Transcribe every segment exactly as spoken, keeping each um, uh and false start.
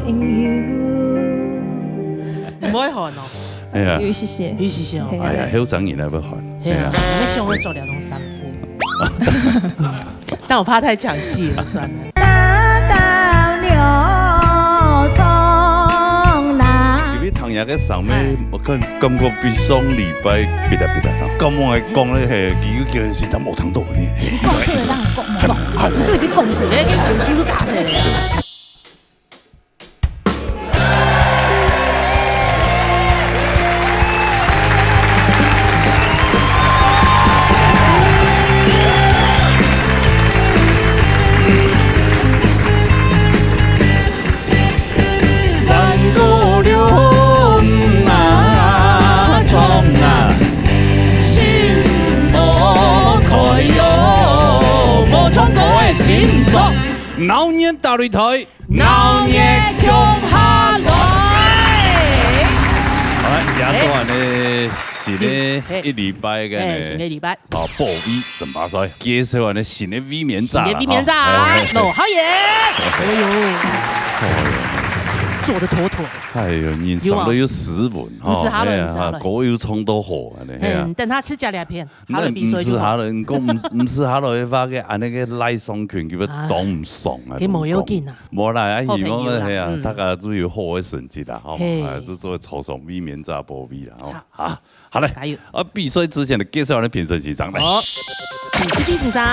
朋友。毋會寒哦，哎呀，有一些些。有一些些哦。嘿啊。哎呀，後生人也會寒。嘿啊，哎呀。我們想要做這種衫褲。但我怕太搶戲了，算了。打到了冲浪。因為唐雅个上面，哎。我感，感覺比上禮拜比較比較好。感覺來講咧，嘿，佢有叫人實在無聽到呢。講出來讓我講，講，就已經講出來。哎，你有叔叔打的呀。山歌了，嗯啊，唱啊，心無開喲，無唱歌个心酸。鬧熱打擂台。 鬧熱共下來。好了，也做完了新的，嘿，一禮拜个呢，嘿，新的禮拜。好，寶貝爭霸賽，介紹完了新的衛冕者啦，新的衛冕者，哈，嘿，嘿，嘿。羅浩然。哎呦，哎呦，做得妥妥。哎呦，人生都有斯文，有啊。哈，毋是哈囉，哎呀，毋是哈囉。歌又唱到好，恁呢，嘿啊。嗯，等下自家兩片。 哈囉，比賽就好。毋係哈囉，你講毋，毋係哈囉个話，个恁呢个賴雙權，佢會擋毋爽啊，啊，佢無要緊啊。無啦，啊，好朋友啦，希望嘿啊，嗯。大家都有好个成績啦，吼，嘿。啊，就做操場衛冕者寶貝啦，吼。好。啊，好嘞。加油。啊，比賽之前呢，介紹下評審席上來。好，請四B先生，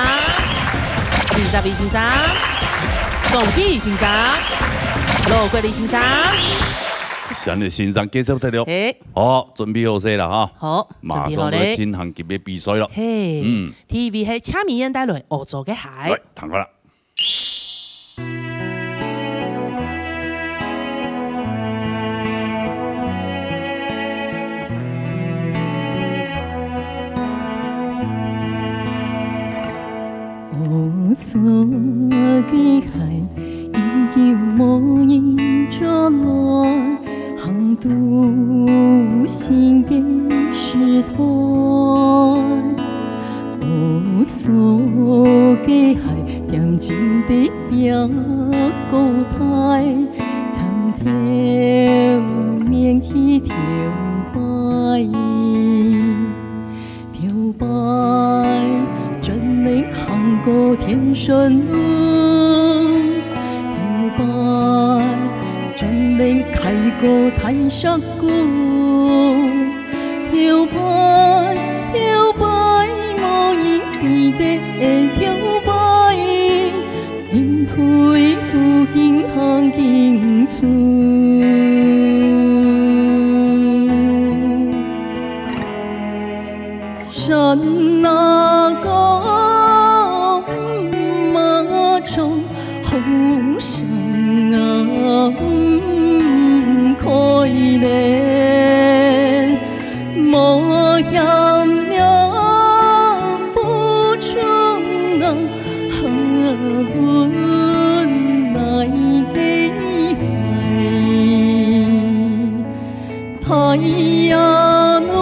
請十B先生，總B先生，羅國立先生。向你先生介紹得了。嘿。好，準備好勢了哈。好。 馬上就進行今日比賽了。準備好咧。嘿，嗯。第一位係車明燕帶來《惡做个孩》。來，聽好了。惡做个孩，已久無人轉來。 行獨身个時代，惡做个孩恬靜地拚過代，參頭面去頭擺。 頭擺，專門行過天順路。頭擺，專門㧡過炭石牯。頭擺，頭擺，無人記得个頭擺。 因為不經行經出。山那高馬長，風聲啊毋開咧。 無嫌了付出啊，何問來个愛？太陽落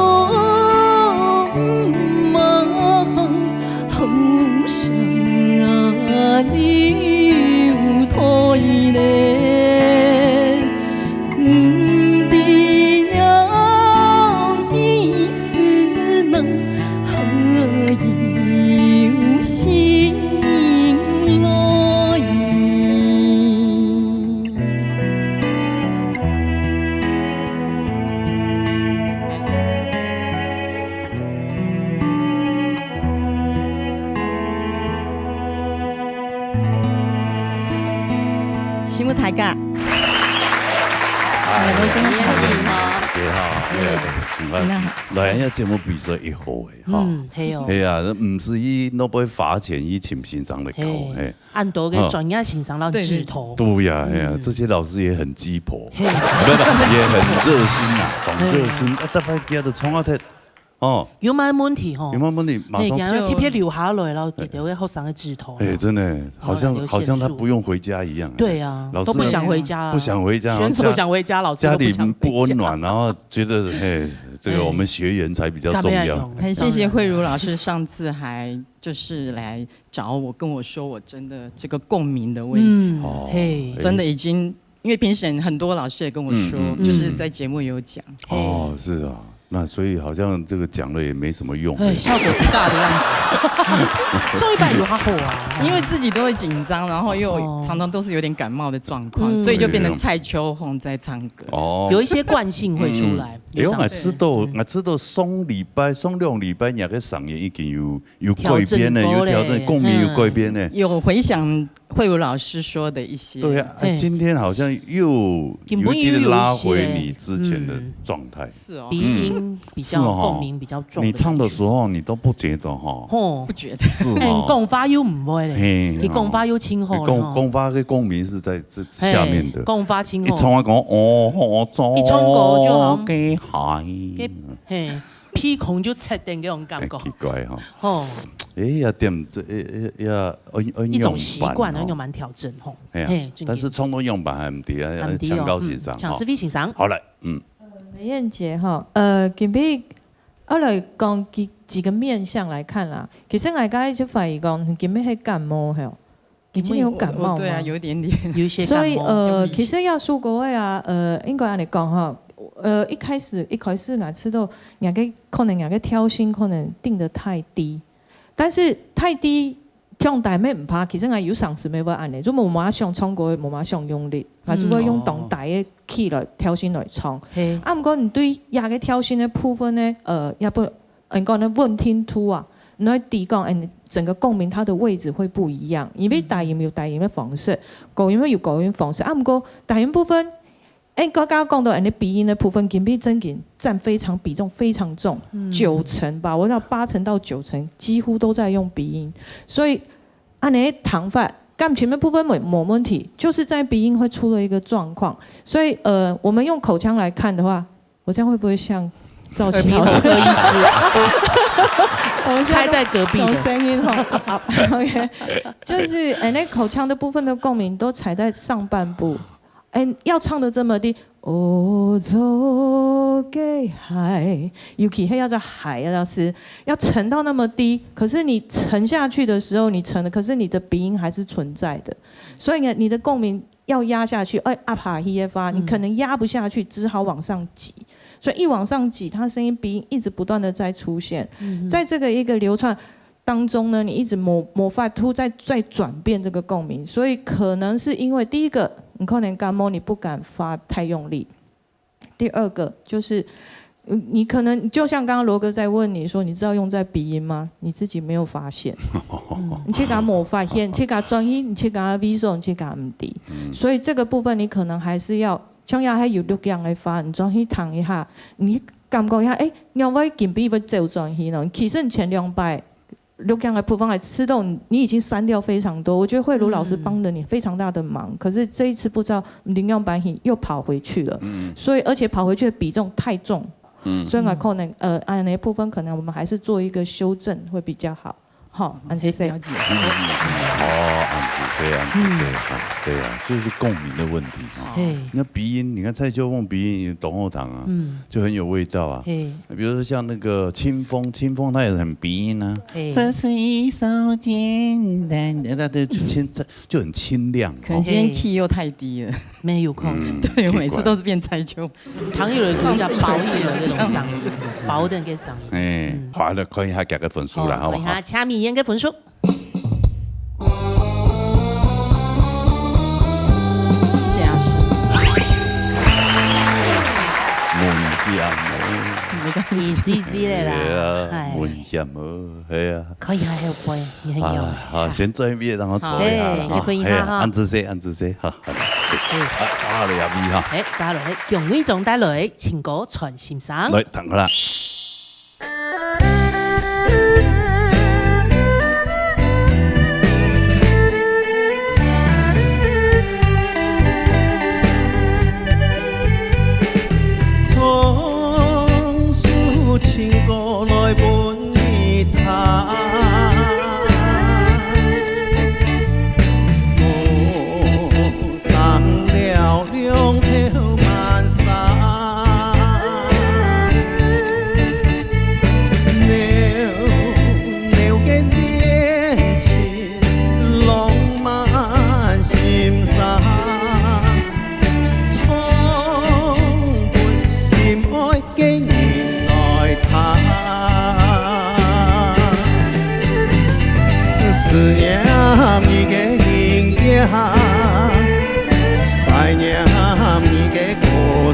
馬，風聲啊流退咧。 毋知了幾時能好有心來。承蒙大家。 哎，你好，你好，你好。你好。來，人家節目比賽一好誒，哈。嗯，係哦。係啊，毋使去那邊罰錢去請先生來搞，嘿，嘿。恁多个專業先生摎指導。對呀，哎呀，嗯。這些老師也很雞婆，嘿。沒有，沒有，也很熱心啊，當熱心，嘿。啊，大家都衝啊，哦。有麼个問題吼？有麼个問題？馬上嘿，今日特別留下來，然後給各位學生个指導。哎，真的，好像，哦，有顯著。好像他不用回家一樣。對啊，老師都不想回家了。不想回家，選手想回家，老師都不想回家。家裡不溫暖，然後覺得，嘿，這個我們學員才比較重要。哎。很謝謝慧茹老師上次還就是來找我，跟我說我真的這個共鳴的位置。嗯，哦，嘿。哎。真的已經因为评审很多老师也跟我说，嗯，嗯，嗯。就是在节目有讲。哦，是啊，那所以好像这个讲了也没什么用。哎，效果不大的样子。上一版有还好啊。因为自己都会紧张，然后又哦。常常都是有点感冒的状况，嗯。所以就变成蔡秋凤在唱歌。哦。有一些惯性会出来，嗯。有上次。哎，我知道，嗯。我知道上礼拜、上两礼拜，你个声音已经有，有改变呢，调整过嘞。有调整，共鸣有改变呢。嗯。有回想慧茹老师说的一些。对啊，哎，嘿。今天好像又有一点拉回你之前的状态。是哦。鼻音比较，是哦。共鸣比较重的感觉。你唱的时候，你都不觉得哈？吼。不觉得。是哦。哎，講話又毋會咧，嘿，你講話又清楚了吼。講，講話个共鳴是在這下面的。嘿，講話清楚。一唱歌，哦，哦，一唱歌就好像給海。給，嘿。 鼻孔就切掉那種感覺。哎，奇怪哈。吼。哎，要點這，哎，哎，要，要，要一種習慣，用板哦。要慢慢調整吼。哎呀，嘿，真的。但是創作樣板還毋知啊，還毋知哦，要請教先生哈。嗯，請思維先生。好，來，嗯。呃，美燕姐哈，呃，今日我來講幾，幾個面向來看啦。其實我剛才就懷疑講，今日係感冒吼。 你今天有感冒嗎？我，我，對啊，有一點點。有一些感冒。所以，呃，有一些。其實要說國外啊，呃，應該恁樣講哈，呃，一開始，一開始𠊎知道，𠊎个，可能𠊎个調性可能定得太低，但是太低，降低乜毋怕，其實𠊎有常時乜會恁樣，就無麼想唱歌，無麼想用力，𠊎就會用當低个key來調性來唱。嗯。哦。嘿。啊，毋過你對這个調性个部分呢，呃，也不 你講个穩定度啊，你會知講，嗯，整個共鳴它的位置會不一樣，因為低音有低音个方式，高音有高音方式。啊，毋過低音部分，哎，剛剛講到，你鼻音个部分，今日正經佔非常比重非常重，嗯。九成吧，我知道八成到九成幾乎都在用鼻音，所以，恁樣个唱法，感情个部分沒，沒問題，就是在鼻音會出了一個狀況，所以，呃，我們用口腔來看的話， 我這樣會不會像趙琴老師？耳鼻喉科醫師。我們現在都開在隔壁的。有聲音吼，啊，啊，OK，就是，哎，那口腔的部分的共鳴都踩在上半部。哎，要唱得這麼低，哦，做个海，尤其還要在海，要是，要沉到那麼低，可是你沉下去的時候，你沉了，可是你的鼻音還是存在的。所以呢，你的共鳴 要壓下去，哎，壓下去的話，嗯。你可能壓不下去，只好往上擠。所以一往上擠，它聲音鼻音一直不斷地在出現。嗯哼。在這個一個流暢當中呢，你一直無，無法度再，再轉變這個共鳴，所以可能是因為第一個，你可能感冒，你不敢發太用力。 第二個就是，嗯，你可能就像剛剛羅哥在問你說，你知道用在鼻音嗎？你自己沒有發現。嗯。你自家無發現，你自家轉去，你自家微笑，你自家毋知。嗯。所以這個部分你可能還是要，像要還有錄音个話，你轉去聽一下，你感覺一下，哎，仰會今晡日會走轉去呢？其實你前兩擺 錄音个部分，還知道你已經刪掉非常多，我覺得慧茹老師幫了你非常大的忙，嗯。可是這一次不知道領養班型又跑回去了，嗯。所以而且跑回去的比重太重，嗯。所以我可能，呃，按那部分可能我們還是做一個修正會比較好。好，按這些。了解。嗯，嗯，嗯，哦，按這些，按這些，嗯。啊，對啊，就是共鳴的問題哈。嘿。那鼻音，你看蔡秋鳳鼻音也當好聽啊，嗯。就很有味道啊。嘿。比如說像那個青峰，青峰他也很鼻音啊。嘿。這是一首簡單的，他的就清，就很清亮，可能今天key又太低了。哦。沒有空。嗯，對，奇怪。每次都是變蔡秋。唐有人就叫薄一點的那種嗓音，薄的那個嗓音。哎，嗯。好，來看一下佢个分數啦，好，好不好？看一下蔡美燕个分數。 問險哦。沒關係。一絲絲的啦。係啊，哎。問險哦，係啊。可以啊，還有杯，你很有。啊，好，先坐一邊，讓我坐一下啦，哎，哈。也可以哈，係啊，哈。恁仔細，恁仔細，哈。哎。啊，沙拉油啊，味哈。哎，沙拉油，蔣偉忠帶來，情歌傳心聲。來，聽好啦。 唱首情歌來分你聽，無聲嘹亮透滿山。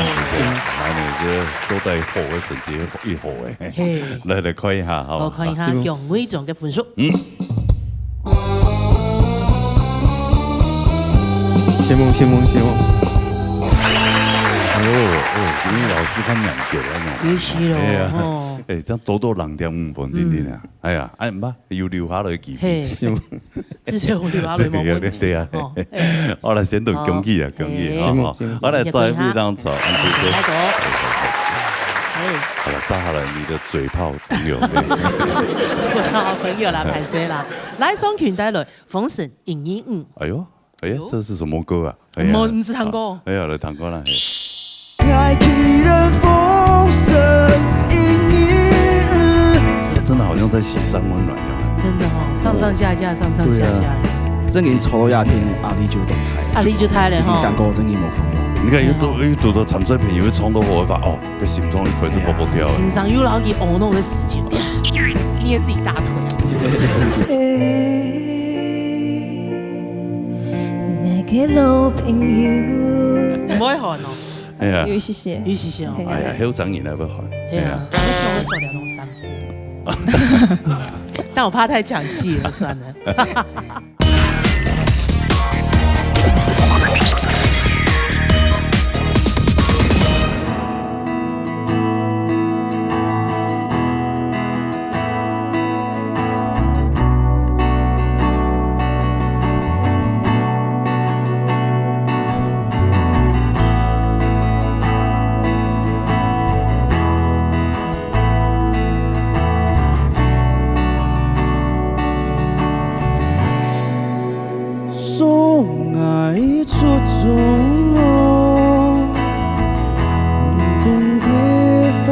樣子，哎，你這都帶好个成績，一好哎。嘿。來，來看一下，好。好，看一下，啊，請問。楊偉章个分數。嗯。請問，請問，請問。哎呦，哦，因為老師較嚴格啊，那種。有時咯，哎呀，吼。哎，這樣多多人點五分，定定啊。嗯。哎呀，哎，毋怕，有留下來機會。嘿。是嗎？至少有留下來，無問題。對啊。哦，哎。好了，先都恭喜啊，好。恭喜啊，哎。好，好。辛苦，辛苦。好，來，再一遍，當場，按這個。來，走。哎。好了，殺下來你的嘴炮朋友。好朋友啦，歹勢啦。來，雙琴帶來，《封神一二五》。哎喲。 哎呀，喲。這是什麼歌啊？哎呀，無，毋係聽過。哎呀，來聽歌啦，嘿。這真的好像在洗三溫暖一樣。真的哦，上上下下，上上下下。對啊。正經坐到這片，壓力就當大。壓力就大了吼。正經感覺正經無共樣。你看，有堵，哎呀。有堵到參賽朋友，有衝到火，會發，哦， 該心臟一開始噗噗跳了。先生又老去熬那个事情，捏自己大腿啊。那个老朋友。毋會喊哦。哎呀。有謝謝。有謝謝哦。嘿。哎呀，後生人來會喊。哎呀，哎呀。我想要做兩種三伏。但我怕太搶戲了，算了。送𠊎出走哦，毋講个話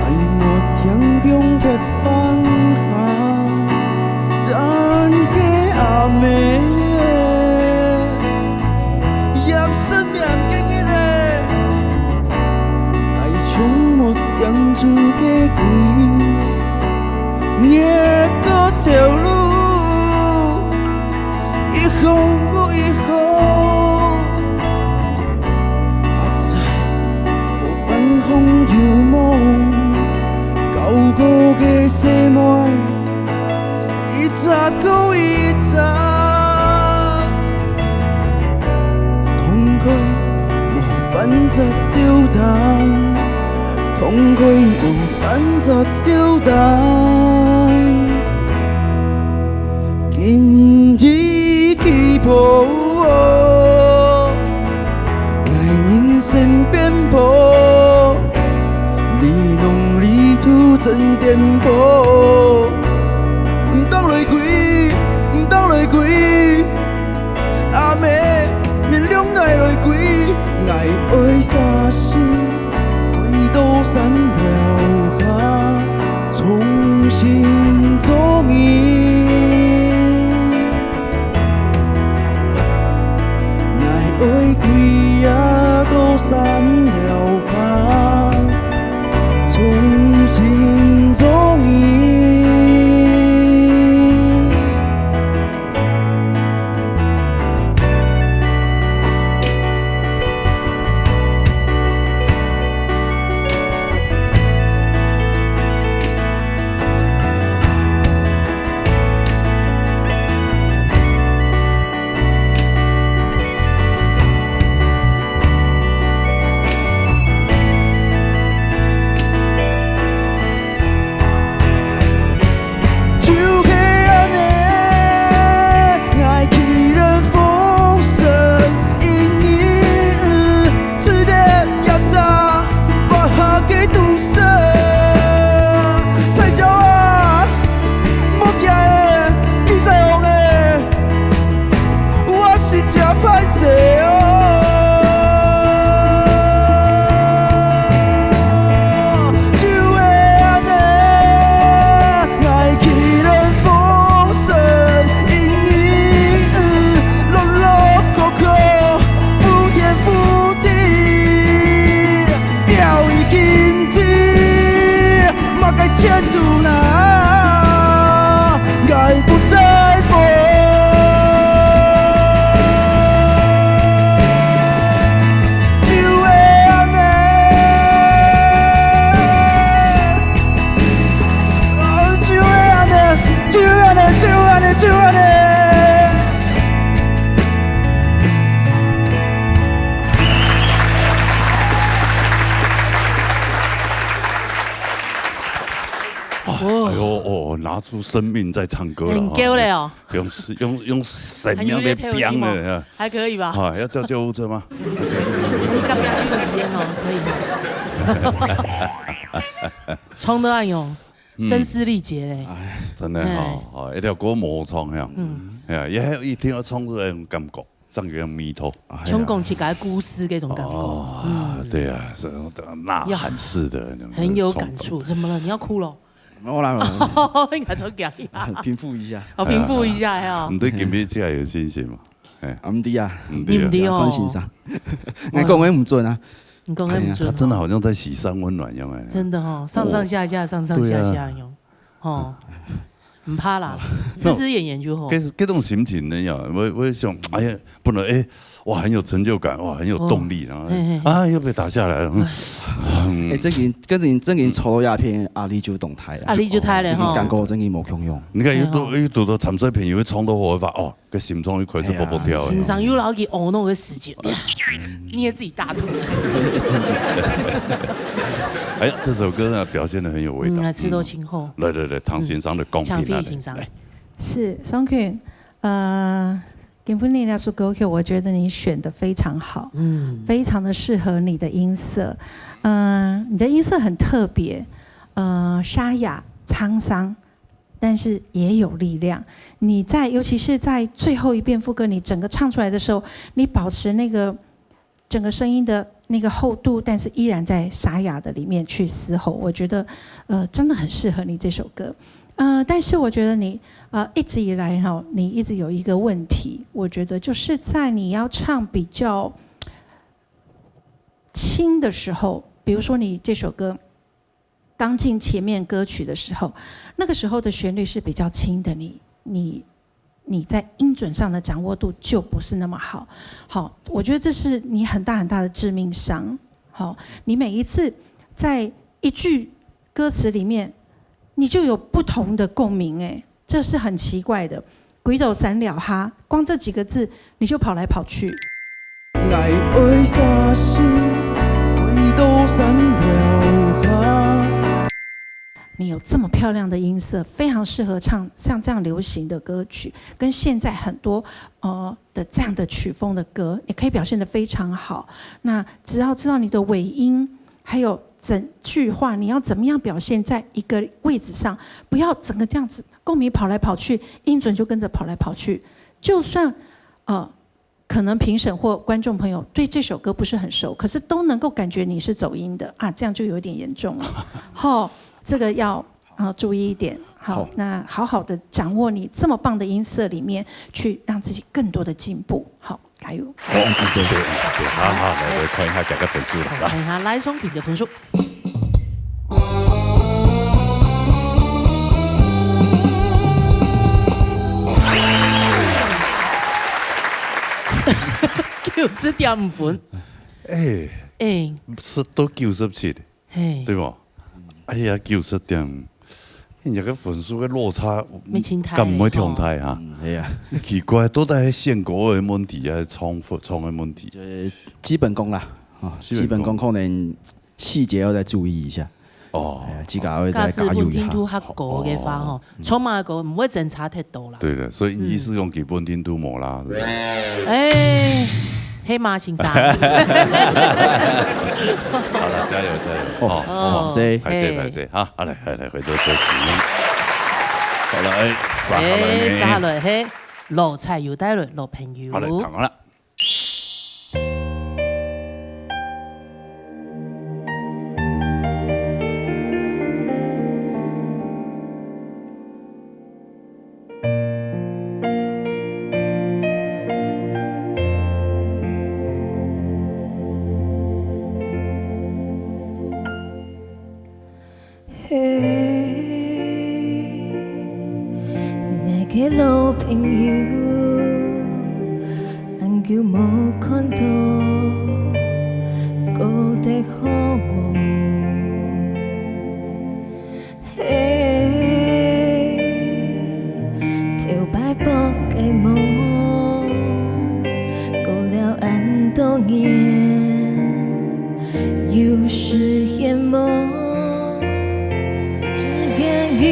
，𠊎無聽中忒放下，但係阿姆，也失眠个日仔，𠊎從無定住个歸。 越過頭路，一項過一項，阿在無半項有望，高高个細妹，一隻過一隻，痛快無半隻丟淡，痛快無 半隻丟淡。今日起步哦，𠊎人生變步，裡弄裡肚真顛簸。毋當來歸，毋當來歸，阿姆，原諒𠊎來歸，𠊎愛捨身。 歸到山尞下，重新做人。𠊎愛歸啊到山尞下，重新做人。就係恁呢，𠊎去了風聲，一日之間也在發下个毒蛇。菜鳥啊，莫驚欸，記者王欸， 我實在歹勢哦。就係恁呢，𠊎去了風聲，一日落落苦苦，呼天呼地，釣魚經濟。 麼个前途哪，𠊎毋知無。就係恁呢，哦，就係恁呢，就恁呢，就恁呢，就恁呢。哦。哎呦，哦，拿出生命在唱歌了，很够了哦。用，用，用生命来拼了，还可以吗？啊，要叫救护车吗？你干嘛去那边哦？可以吗？唱到恁樣，嗯。声嘶力竭嘞。哎，真的哈，哎。哦，一條歌無唱呀。嗯。哎呀，也一定要唱出來那種感覺。 上个味道。哎呀。像講自家个故事這種感覺。哦，嗯。對啊，是那種吶喊式的那種很有感觸。衝動。怎麼了？你要哭了？沒有啦，沒有啦。應該說講一下。平復一下。哦，平復一下呀。哎呀，你對今晡日有信心嗎？哎。啊，毋知啊。毋知啊。你毋知哦。看先生。𠊎講个毋準啊。你講个毋準哦。哎呀，他真的好像在喜善溫暖一樣哎。真的哦，上上下下，哦。上上下下一樣。對啊。 哦，毋怕啦，好啦。試試演演就好。這，這種心情呢，呀，我，我想，哎呀，不能，哎，哇，很有成就感，哇，很有動力，哦。然後，嘿，嘿，嘿。啊，又被打下來了，嗯。哎，正經，正經，正經，抽到鴉片，壓力就動態了。壓力就大了吼。正經感覺正經無共樣。你看，有堵，哎喲。有堵到參賽朋友會衝到火發，哦， 个心臟又開始噗噗跳了。哎呀，先生又摎佢懊惱个時節，捏自己大腿。哎呀，這首歌呢，表現得很有味道。嗯，來，試著真好。嗯。來，來，來，唐先生个公平啊，嗯，請費先生。來。是，Song Kun，呃，今晡日那首歌曲，我覺得你選得非常好，嗯。非常地適合你的音色。嗯，你的音色很特別，呃，沙啞、滄桑， 但是也有力量。你在，尤其是在最後一遍副歌，你整個唱出來的時候，你保持那個整個聲音的那個厚度，但是依然在沙啞的裡面去嘶吼，我覺得，呃，真的很適合你這首歌。呃，但是我覺得你，呃，一直以來哈，你一直有一個問題，我覺得就是在你要唱比較輕的時候，比如說你這首歌 剛進前面歌曲的時候，那個時候的旋律是比較輕的，你，你，你在音準上的掌握度就不是那麼好。好，我覺得這是你很大很大的致命傷。好，你每一次在一句歌詞裡面，你就有不同的共鳴，哎，這是很奇怪的。 鬼頭山了哈，光這幾個字你就跑來跑去。𠊎愛沙西，鬼頭山了哈。你有這麼漂亮的音色，非常適合唱像這樣流行的歌曲，跟現在很多，呃，的這樣的曲風的歌，也可以表現得非常好。那只要知道你的尾音，還有整句話，你要怎麼樣表現在一個位置上，不要整個這樣子，共鳴跑來跑去，音準就跟著跑來跑去。 就算，呃，可能評審或觀眾朋友對這首歌不是很熟，可是都能夠感覺你是走音的啊，這樣就有點嚴重了。吼，這個要，啊，注意一點。好，好。那好好地掌握你這麼棒的音色裡面，去讓自己更多的進步。好，加油。好，謝謝，謝謝。好，好，來，來看一下這個分數，好，來。看一下賴松群的分數。 九十點五分。哎，哎。是都九十七，嘿。對無？哎呀，九十點，你這個分數个落差，沒清淡敢毋會忒大哈？嗯，係啊。奇怪，到底係選歌个問題，還係唱，唱个問題？這基本功啦，哦，基本功。基本功可能 細節要再注意一下。哦。哎呀，自家愛再加油一下。假使穩定度較高个話吼，哦。唱麼个歌毋會爭差忒多啦。對的，所以你意思講佢穩定度無啦，是不是？哎，係嘛，先生。好了，加油，加油。哦，哦，哦，歹勢，嘿。歹勢，哈，好，來，來，來，回做收集。好了，哎，接下來呢？哎，接下來，嘿，老蔡又帶來老朋友。好了，聽好了。 嘿，𠊎个老朋友，恁久無看到，過得好無？嘿，頭擺發个夢，過了恁多年， 有實現無？實現个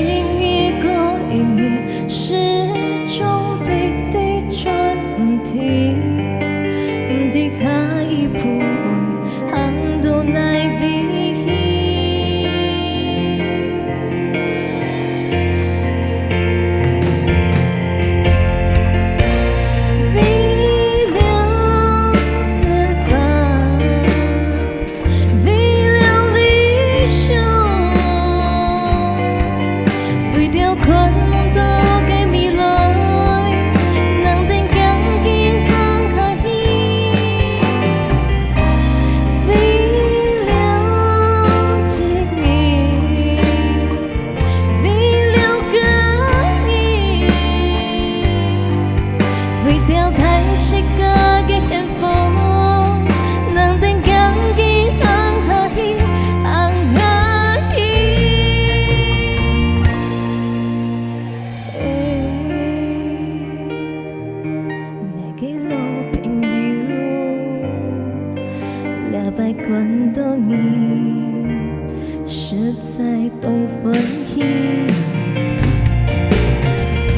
當歡喜。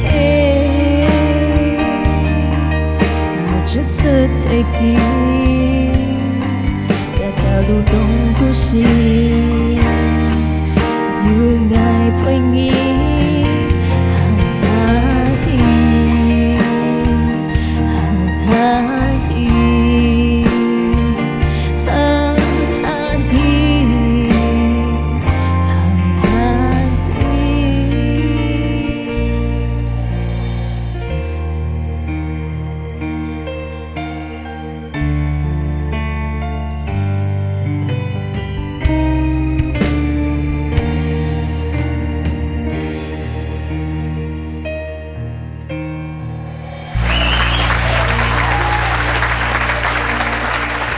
嘿，我就出忒近，這條路當苦心，有𠊎陪你行下去，行下去。 行下去，行下去。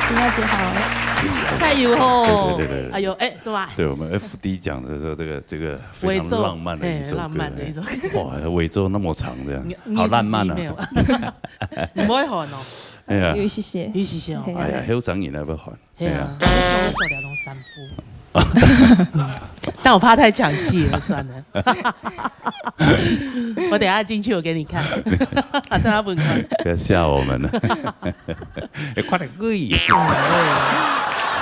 今天姐好。蔡友吼，對，對，對，對。哎喲，哎，怎麼？對，我們F D獎的時候，這個，這個非常偉作，浪漫的一首歌，嘿，浪漫的一首歌。哎，哇，偉作那麼長，這樣，你，好浪漫啊。你是沒有。你不會喊哦。哎呀。有一些些。有一些些哦。嘿。哎呀，後生人還不喊。 係啊，哎呀。我想我做了攏三副。但我怕太搶戲了，算了。我等一下進去，我給你看。等下分看。不要嚇我們了。哎，快點跪。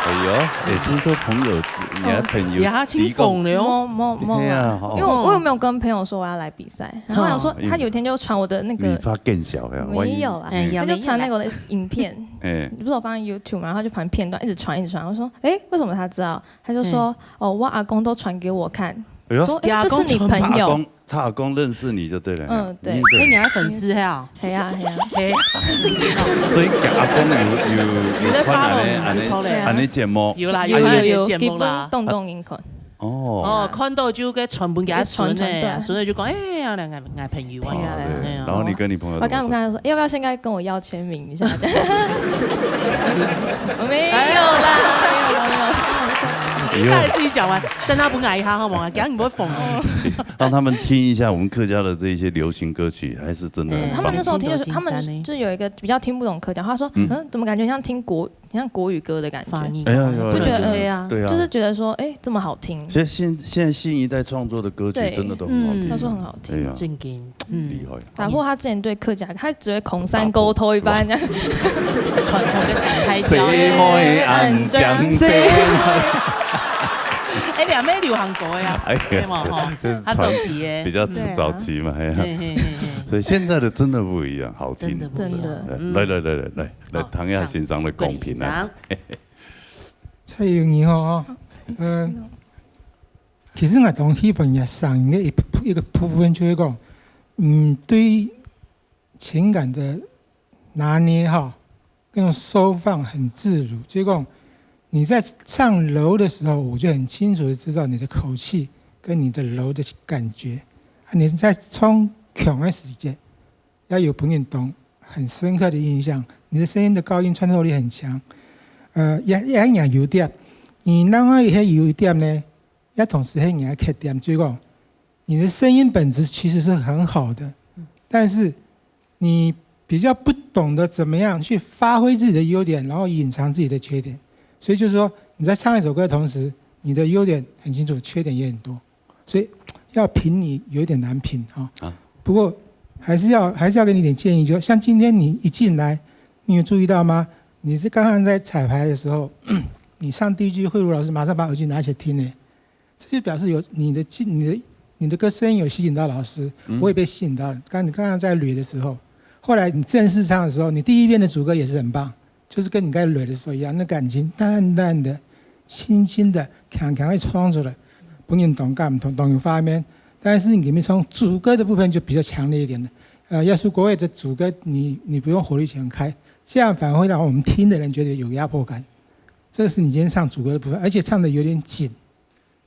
哎呦，哎，聽說朋友，你的朋友哦，也挺疯的哦。提供。沒，沒，沒啊。對啊，哦。因為我，我有沒有跟朋友說我要來比賽？然後我想說，哦，他有一天就傳我的那個，你怕更小呀，萬一。沒有啦，哎，他就傳那個我的影片。哎。你不是有放在YouTube嘛，然後他就傳片段，一直傳，一直傳。我說，哎，為什麼他知道？他就說，嗯。哦，我阿公都傳給我看，哎呦。說，哎，你阿公傳。這是你朋友。他阿公，他阿公認識你就對了。嗯，對。你這，哎，你還粉絲嘿啊？嘿啊，嘿啊。嘿。所以阿公有，有，有看恁呢，恁呢，恁呢節目。有啦，有啦，有，有，有節目啦。基本動動音款。哦。哦，看到就該傳分佢个孫仔啊，傳傳，對。孫仔就講，哎呀，𠊎，𠊎朋友啊。哦，對。哎呀。然後你跟你朋友怎麼說？我剛剛跟他說，要不要先跟我要簽名一下？這樣。我沒有啦，沒有，沒有，開玩笑。以後他還自己講完，等下分𠊎一下好嗎？這樣你不會瘋哦。讓他們聽一下我們客家的這一些流行歌曲，還是真的很棒。哎，他們那時候聽就是，他們就有一個比較聽不懂客家話，他說，嗯。嗯，怎麼感覺像聽國 很像國語歌的感覺。發音。哎呀，有，就覺得，有，有，對啊。就是覺得說，哎，這麼好聽。其實現，現在新一代創作的歌曲，對。真的都很好聽啊。嗯。他說很好聽。哎呀，正經，嗯。厲害。打破他之前對客家，他只會講山歌頭一般這樣。打破。傳統的山海調。細妹恁靚細。哎，你還沒流行歌呀？哎呀，對嘛，吼，這，這是早，他早期耶。比較早期嘛，嗯。哎呀。對啊。嘿，嘿，嘿，嘿。所以現在的真的不一樣，好聽。真的不一樣。真的。來，來，來，來，來。 來，好，聽一下欣賞个公平啊。蔡友你好啊，呃，其實我當喜歡你聲音个一部，一個部分，就是講，嗯，對情感的拿捏哈，那種收放很自如。就是講，你在唱柔的時候，我就很清楚的知道你的口氣跟你的柔的感覺。啊，你在唱強的時節， 也有分人當很深刻的印象。你的聲音的高音穿透力很強，呃，也，也很有優點。你另外一些優點呢，也同時很有缺點。所以講，你的聲音本質其實是很好的，但是你比較不懂得怎麼樣去發揮自己的優點，然後隱藏自己的缺點。所以就是說，你在唱一首歌的同時，你的優點很清楚，缺點也很多。 所以要評你有一點難評哈。啊。不過還是要，還是要給你一點建議，就像今天你一進來，你有注意到嗎？你是剛剛在彩排的時候，你唱第一句，慧茹老師馬上把耳機拿起來聽呢，這就表示有你的吸，你的，你的歌聲有吸引到老師，嗯。我也被吸引到了。剛，你剛剛在捋的時候，後來你正式唱的時候，你第一遍的主歌也是很棒， 就是跟你剛才捋的時候一樣，那感情淡淡的、輕輕的、強強的唱出來，分人當感動、當有畫面。但是你裡面唱主歌的部分就比較強烈一點的。呃，耶穌國會的主歌你，你不用火力全開，這樣反而會讓我們聽的人覺得有壓迫感。這是你今天唱主歌的部分，而且唱得有點緊。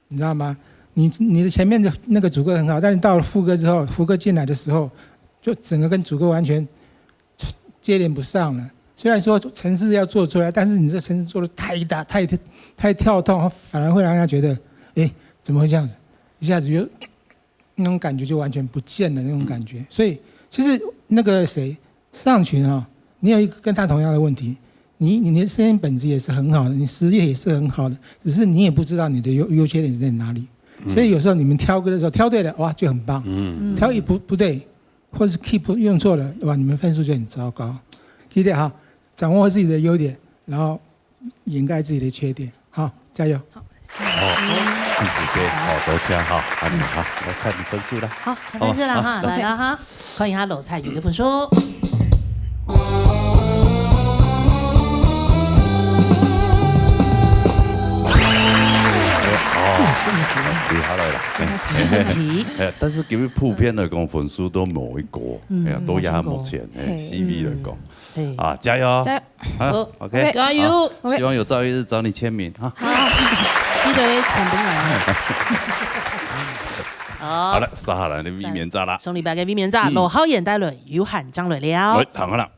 你知道嗎？你，你的前面的那個主歌很好，但是到了副歌之後，副歌進來的時候，就整個跟主歌完全接連不上了。雖然說程式要做出來，但是你這程式做得太大、太，太跳痛，反而會讓人家覺得，誒，怎麼會這樣子？一下子就，那種感覺就完全不見了那種感覺。所以其實那個誰， 尚群啊，你有一個跟他同樣的問題，你，你的聲音本質也是很好的，你實力也是很好的，只是你也不知道你的優，優缺點在哪裡。所以有时候你们挑歌的时候挑对了，哇，就很棒。嗯。挑一不，不对，或是 key 不，用错了，哇，你们分数就很糟糕。记得哈，掌握自己的优点，然后掩盖自己的缺点。好，加油！好，很仔细，好，多谢哈，安妮哈，来看你分数啦。好，看分数了哈，好来了哈，看一下罗彩云的分数。哦，厉害了啦。没问题。哎，但是因为普遍来讲，分数都无一个，哎呀，都压目前，哎，嘿，C V来讲，对，啊，加油！加油！啊好，OK，加油好希望有朝一日找你签名哈。好，记得签名啊。好了，接下来的卫冕者啦。上礼拜个卫冕者，罗浩然带来有限正来了喂，。谈好了。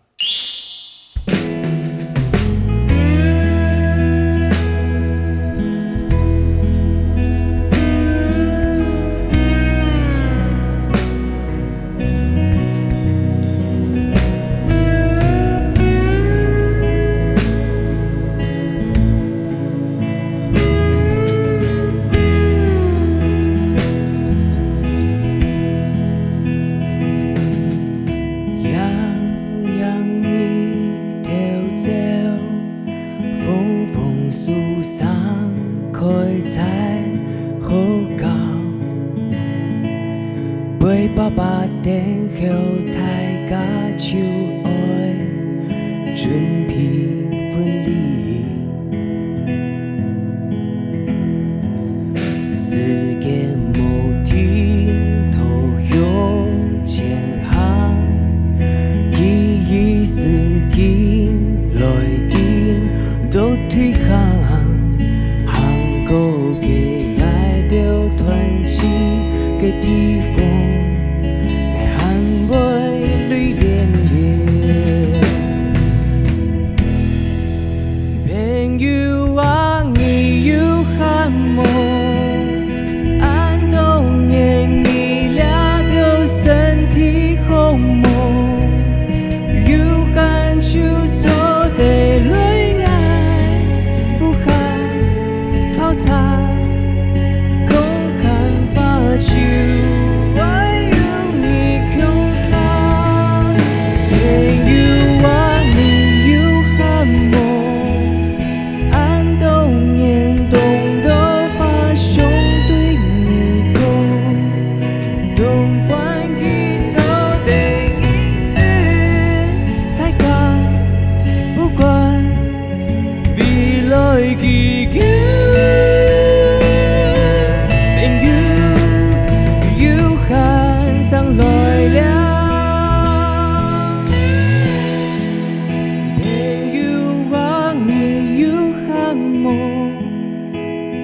洋洋日头照，风风树上开在好高。八八八等候大家就爱准备婚礼。 时间无停，头向前行，记忆是近来近都退行，行过个爱到团结个地方，还会泪连连。 朋友啊，你有閒無？恁多年你倆都身體好無？有閒就做得來𠊎屋下泡茶，講閒話就愛有你共下。朋友啊，你有閒無？ 恁多年當多話想對你講，當歡喜做得認識大家，不管未來幾久，朋友有閒正來尞。 朋友啊，你有閒無？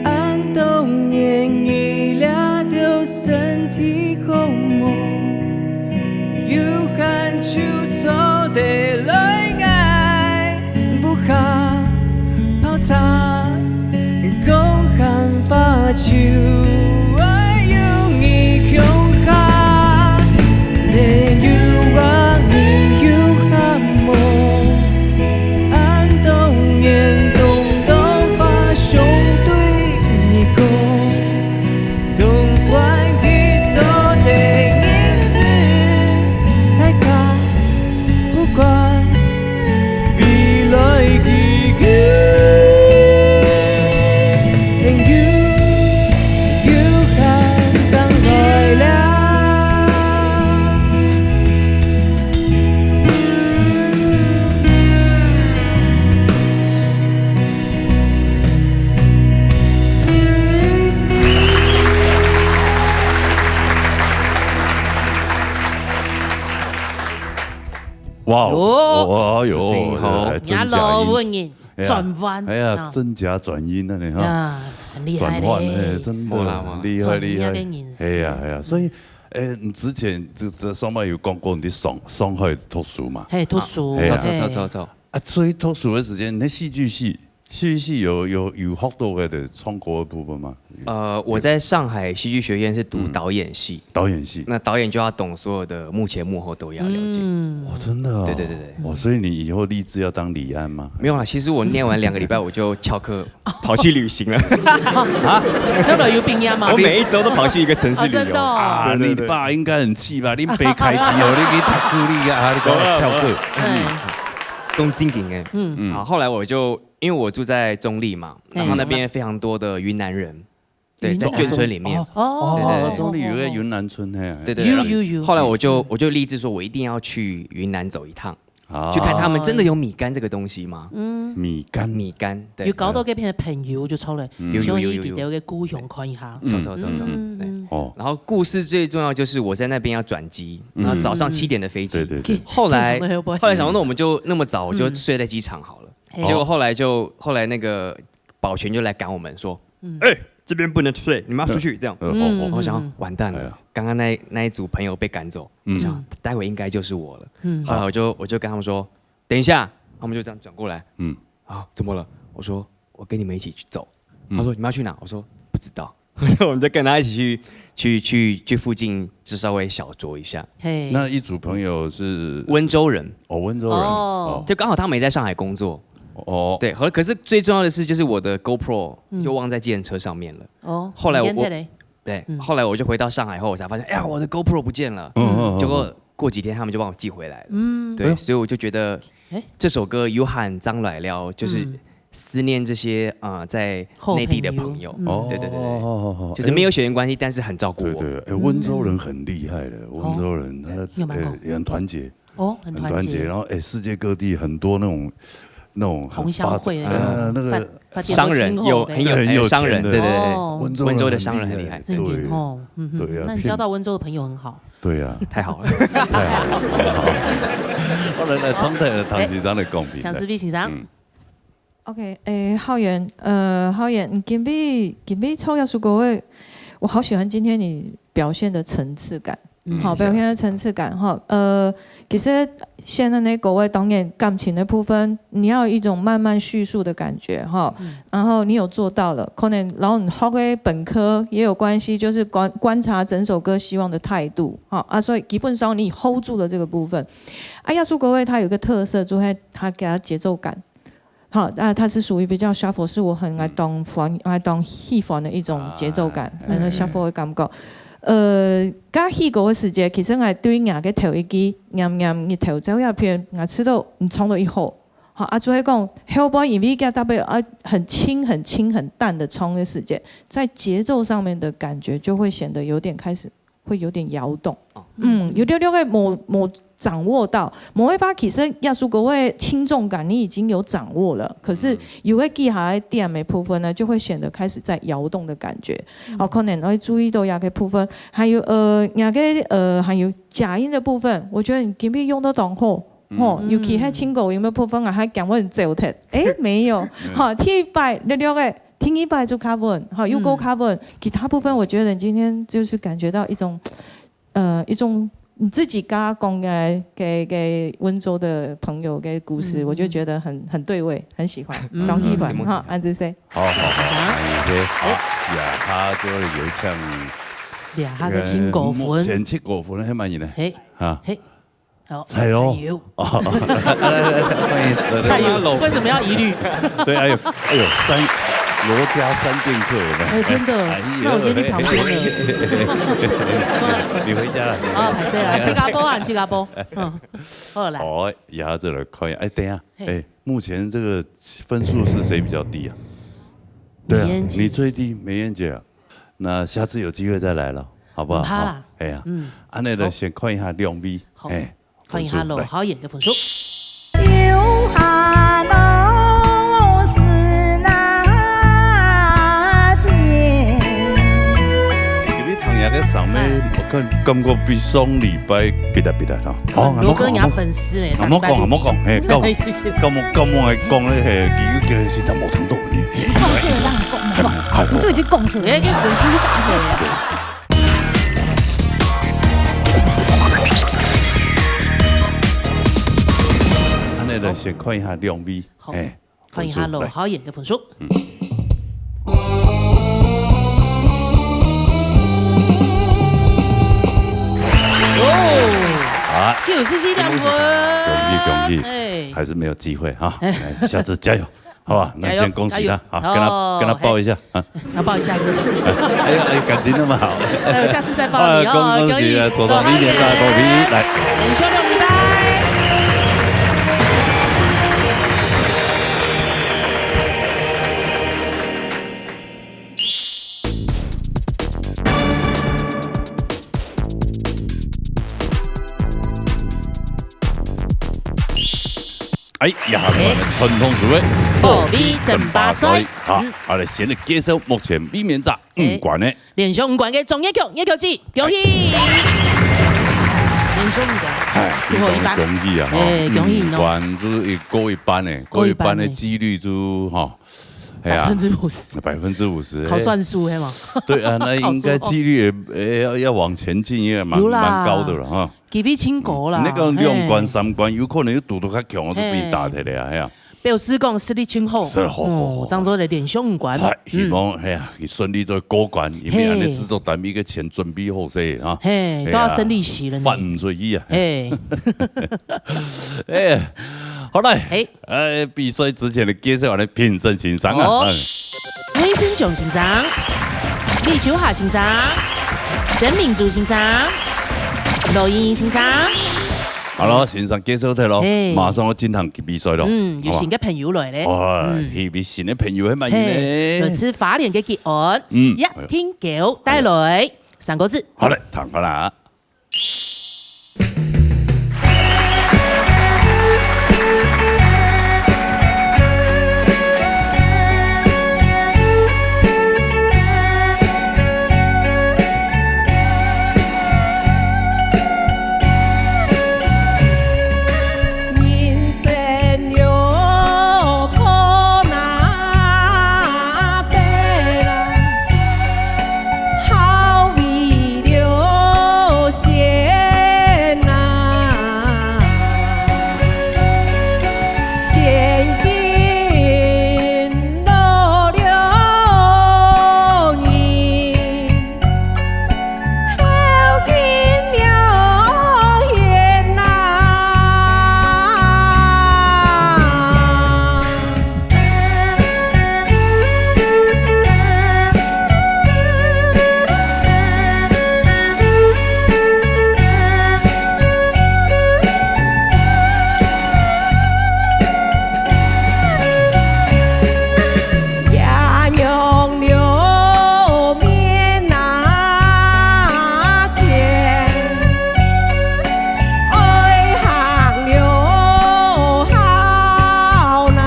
恁多年你倆都身體好無？有閒就做得來𠊎屋下泡茶，講閒話就愛有你共下。朋友啊，你有閒無？ 恁多年當多話想對你講，當歡喜做得認識大家，不管未來幾久，朋友有閒正來尞。 哇哟哦，哎这声音好呦，哎人家真假音，老文人哎呀转弯，哎呀啊，真假转音的呢哈，呀，很厉害转换，哎，嘞。真没啦没啦的厉害厉害转音的人，是哎呀哎呀，所以，哎，你之前这这上面有讲过你的上上海读书嘛，嘿，读书，哎呀走走走走走，啊，所以读书的时间，你戏剧系戏剧系有有有学到个的唱歌的部分吗？呃，我在上海戏剧学院是读嗯导演系，导演系。那导演就要懂所有的幕前幕后都要了解。嗯，哦，真的哦。对对对对哦，所以你以后立志要当李安吗？没有啦，其实我念完两个礼拜我就翘课跑去旅行了，那个有病呀嘛我。每一周都跑去一个城市旅游。啊，真的哦。啊，对对对你爸应该很气吧？你白开机哦，你给他助力啊，你给我翘课。哎，东京景哎，嗯，嗯好，后来我就因为我住在中立嘛，哎然后那边非常多的云南人，对，云南在眷村里面。哦哦哦，中立有个云南村嘿。对对对，有有有，后来我就我就立志说，我一定要去云南走一趟，啊去看他们真的有米干这个东西吗？嗯，米干。米干，对，有交到該片个朋友就出來，嗯有想有有有去佢兜个故鄉看一下。走走走走，对。嗯，哦，然后故事最重要就是我在那边要转机，然后早上七点的飞机。对对对。后来天堂的会不会后来想说，那我们就那么早，我就睡在机场好了。结果后来就后来那个保全就来赶我们说，哎，这边不能睡，你们要出去这样。呃哦我想完蛋了，刚刚那那一组朋友被赶走，我想待会应该就是我了。嗯后来我就我就跟他们说，等一下，他们就这样转过来，嗯，啊，怎么了？我说我跟你们一起去走。他说你们要去哪？我说不知道。我们就跟他一起去去去去附近，就稍微小酌一下。嘿，那一组朋友是温州人，哦温州人哦就刚好他们也在上海工作，哦对，可可是最重要的是，就是我的 GoPro 就忘在计程车上面了。哦，后来我你今天嘞对，后来我就回到上海后，我才发现，哎呀，我的 GoPro 不见了。嗯嗯嗯结果过几天他们就帮我寄回来了。嗯，对，哎呦所以我就觉得哎，这首歌《有閒轉來了》就是嗯思念这些呃在好内地的朋友朋友。嗯哦对对对对，哦哦就是没有血缘关系，但是很照顾我。对对，哎，温州人很厉害的，温州人他有蛮好哎也很团结，哦，很很团结，团结然。后哎，世界各地很多那种那种很同乡发展会的呃那个发发电商人都挺好的有很有对很有哎商人，钱的对对对对，哦温州温州的商人很厉害。对真的哦，嗯哼，对啊那你交到温州的朋友很好。对啊，太好了，太好了，好了，来，张太的唐先生的公平，蒋思碧先生，嗯 OK，诶，浩源，呃，浩源，你今晡今晡唱這首歌个，我好喜歡今天你表現的層次感，嗯好，表現的層次感哈，呃，其實現在那歌个當然感情的部分，你要有一種慢慢敘述的感覺哈，然後你有做到了，可能然後你學个本科也有關係，就是觀觀察整首歌希望的態度，哈啊，所以基本上你hold住了這個部分。啊，這首歌个它有一個特色，就係它給它節奏感。 好，啊，它是屬於比較shuffle，是我很愛當歡、愛當喜歡的一種節奏感，嗯很 shuffle 的感覺。呃，該起歌个時節，其實𠊎對若个頭一句，炎炎日頭照這片，𠊎知道你唱到一好。好，啊，就係講後背因為佢特別啊很輕、很輕、很淡的唱的時節，在節奏上面的感覺就會顯得有點開始會有點搖動。嗯，有點點个無無掌握到，無辦法，其實這首歌个輕重感你已經有掌握了，可是有个技巧个點的部分呢，就會顯得開始在搖動的感覺。哦，可能會注意到這个部分，還有呃，那個呃，還有假音的部分，我覺得你今晡日用得當好。吼，尤其係輕高音个部分啊，還講我很走忒。誒，沒有，好，第一擺略略个，第二擺就較穩，好，又過較穩。其他部分，我覺得你今天就是感覺到一種，呃，一種你自己剛剛講的給給溫州的朋友的故事，我就覺得很很對味，很喜歡，當喜歡哈，安之say。好好好，安之say，好，呀，他就有請呀，他个輕高分，前七高分，黑蛮贏呢，嘿，啊，嘿，好，加油加油，哦，來來來，歡迎，加油，為什麼要疑慮？對，哎呦哎呦，三羅家三劍客有沒有？哎，真的哎呦，那我先去旁邊了。你回家了。啊，歹勢啦，自家播啊，自家播，嗯，好啦，哦，呀，這來看一下，哎，等一下，嘿哎，目前這個分數是誰比較低啊？對啊，美燕姐你最低，美燕姐啊，那下次有機會再來了，好不好？毋怕啦哎呀，嗯，安呢呢，先看一下兩位，好哎，看一下羅分數來好演的分數。有閒咯，我是那姐。今日唐雅个上面，我看感覺比上禮拜比得比得上。好，羅哥，你要粉絲嘞，啊，莫講啊，莫講，嘿，講，謝謝。講莫講莫來講咧，嘿，佢佢實在無聽到呢。講出來讓你講，莫講，我都已經講出來哎，了。這粉絲就打起來了。安呢呢，先看一下兩位，好哎，看一下羅浩演的分數。嗯。哦，啊，九十七点分。恭喜恭喜，哎。还是没有机会哈，哎。来，下次加油，好吧？那先恭喜他，加油，加油。好，跟他，哦，跟他抱一下啊。 要抱一下。哎呀，哎，感情那么好。哎，我下次再抱你哦，啊，恭喜恭喜，恭喜。来，抽到明年再恭喜，来。连续六名牌。哎，也下个傳統組个保衛爭霸賽。好，嗯。好嘞，先来介绍目前卫冕者 五關个。連續五關个鍾月菊，月菊姊，恭喜！連續五關。哎，非常恭喜啊，吼。哎，恭喜你哦。五關就是一，過一半呢，過一半呢。過一半的几率就，吼，哎呀，百分之五十。百分之五十，考算术，嘿吗？对啊，那应该几率也，哎，要，要往前进，也蛮，有啦。蛮高的了，哈。 机会真高啦，嗯，那个两關、嘿。三關，有可能有堵到較強，我都被你打下来啊，嘿。哎呀。表示講實力真好。是，好，好，好。哦，這樣做得連續五關。嗨，嗯。希望，哎呀，佢順利做過關，因為恁樣製作單位个錢準備好勢啊。嘿，哎呀，都要生利息了呢。發毋出去啊。嘿。哎，好來。哎。 呃，比賽之前个介紹完了評審先生啊。哦。嗯。魏新炯先生、李秋霞先生、曾明珠先生、羅英先生。好了，先生介绍忒咯，嘿。马上要进行比赛咯。嗯，有新个朋友来了。好吧？哦，嗯。特别新个朋友，还蛮有呢。嘿，来自花莲个吉安，嗯。叶天狗带来三个字。好嘞，听好啦。 人生有苦难得啦，好为了先啊，先敬老了人。 好景了现呐。 也让了面啊前，爱行了好难。